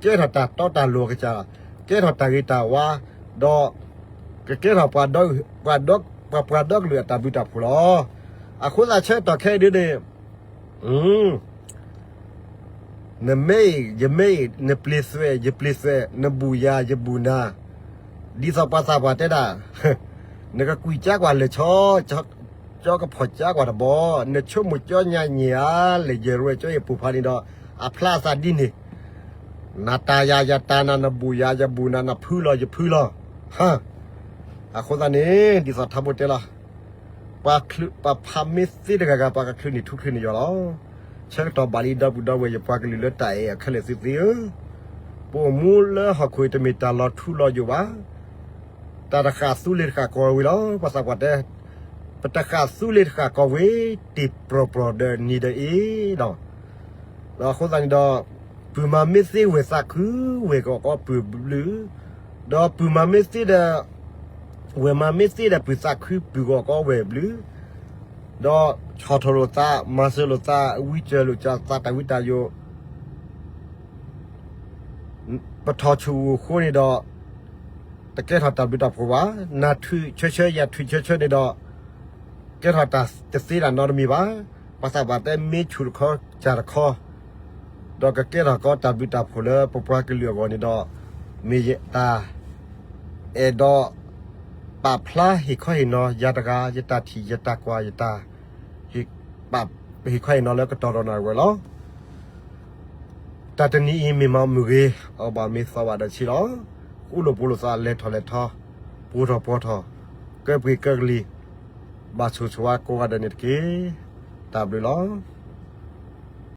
ကဲထီၣ်တၢ်တီတၢ်လိၤအကစၢ်, ကဲထီၣ်တၢ်ဂ့ၤတၢ်ဝါ, ဒီး ကကဲထီၣ်ပှၤ ပှၤပှၤဒီကလုာ်အတၢ်ဘျုးတၢ်ဖှိၣ်လီၤ. အဃိသတးဆၢကတီၢ်ခဲအံၤဒ်န့ၣ် နမ့ၢ်အံၤ ယမ့ၢ်အံၤ, နပျံၤသွဲၣ် ယပျံၤသွဲၣ်, နဘူၣ်ယၤ ယဘူၣ်နၤ, ဒ်သိးပှၤသးပှၢ်တဲဒၣ်, နကကွံာ်ကၠါကွၢ်လၢာ်ဆီ, ကၠီကဖီၣ်ကၠါကွၢ်တဘီ, နဆိကမိၣ်ကၠီညါညံၤဧါ, လဲၤယဲၢ်ရဲၣ်ကၠီယပူၤဖးန့ၣ်ဒီး အဖျါအသးဒ်န့ၣ်, နတၤယၤယတၤနၤ, နဘူၣ်ယၤယဘူၣ်နၤ, နဖုလီၤယဖုလီၤ, အဃိသတးန့ၣ် ဒ်သိးထါဘိတဲလီၤ ပှၤဖးမ့ၢ်သ့တဂၤဂၤ ပှၤကချုးန့ၢ်ထူချုးန့ၢ်ယွၤလီၤ. ဆၢကတီၢ်ဘၣ်လံ ဒီပုၢ်ဒီဝဲၢ် ယပှၤကလုာ်လၢတၢ်အဲၣ်အခၢၣ်လၢာ်သ့ၣ်ဧၢ, ပအိၣ်မူလၢဟီၣ်ခိၣ်အံၤ တမ့ၢ်တၢ်လီၤထူလီၤယိာ်ဘၣ်. တၢ်တဃၣ်သူလ့ၤတဃၣ်ကီၢ်ဝ့ၤလီၤ. ပှၤသးပှၢ်တဲ, ပတဃၣ်သူလ့ၤတဃၣ်ကီၢ်ဝ့ၤ တ့ၢ်ပြီၢ်ပြီၢ်ဒီးနံၤဒီးအ့ဒီး ဒီးအဃိသတးန့ၣ်ဒီး ပုၢ်မၤမ့ၢ်သ့ဝဲၢ်သးခု, ဝဲၢ်ကအီၣ်ပုၢ်ဘျုး, ဒီးပုၢ်မၤမ့ၢ်သ့ဒီး ဝဲမၤမ့ၢ်သ့ဒီး ပုၢ်သးခုပုၢ်ဂီၢ်ကီဝဲၢ်ဘျုး, ဒီးဆီၣ်ထီၣ်လိာ်သး မၤစၢၤလိာ်သး ဝံစၢၤလိာ်သး တၢ်ဝံတၢ်ယိာ် ပထီၣ်ဆူၣ်အိၣ်ဃိန့ၣ်ဒီး တကဲထီၣ်တၢ်ဘျုးတၢ်ဖှိၣ်ဘၣ်. နၤထွံၣ်ဆၢဆၢ ယၤထွံၣ်ဆၢဆၢန့ၣ်ဒီး ကဲထီၣ်တၢ်တသ့တၢ်နီတမံၤဘၣ်. ပှၤသးပှၢ်တဲမ့ၢ်ဆူၣ်တခီ စၢ်တခီ ဒီးကကဲထီၣ်ကီးတၢ်ဘျုးတၢ်ဖှိၣ်လၢပပှၤကလုာ်အဂီၢ်န့ၣ်ဒီး မ့ၢ်ယတၢ်အဲၣ်ဒိး ပာ်ဖျါဟ့ၣ်ခီဟ့ၣ်နီၤ ယၤတဂၤ ယတၢ်ထံၣ် ယတၢ်ကွၢ် ယတၢ် ဟ့ၣ်ခီဟ့ၣ်နီၤလၢကတီၢ်ဒီးနၢ်ဝဲလီၤ. တၢ်တနံၤအံၤမ့ၢ်မၤမုၢ်ဂ့ၤ အီၣ်ဘၣ်မ့ၢ်သီဘၣ်ဒီးဆံးလီၤ. ဃူလိာ်ဖိးလိာ်သး လဲၤထီၣ်လဲၤထီ ပှီၤထီၣ်ပှီၤထီၣ် ကၢပှ့ၤကၢကလံၤ ဘၣ်ဆိၣ်ဆိၣ်ဝါကိးဂၤဒဲးန့ၣ်တက့ၢ်. တၢ်ဘျုးလီၤ.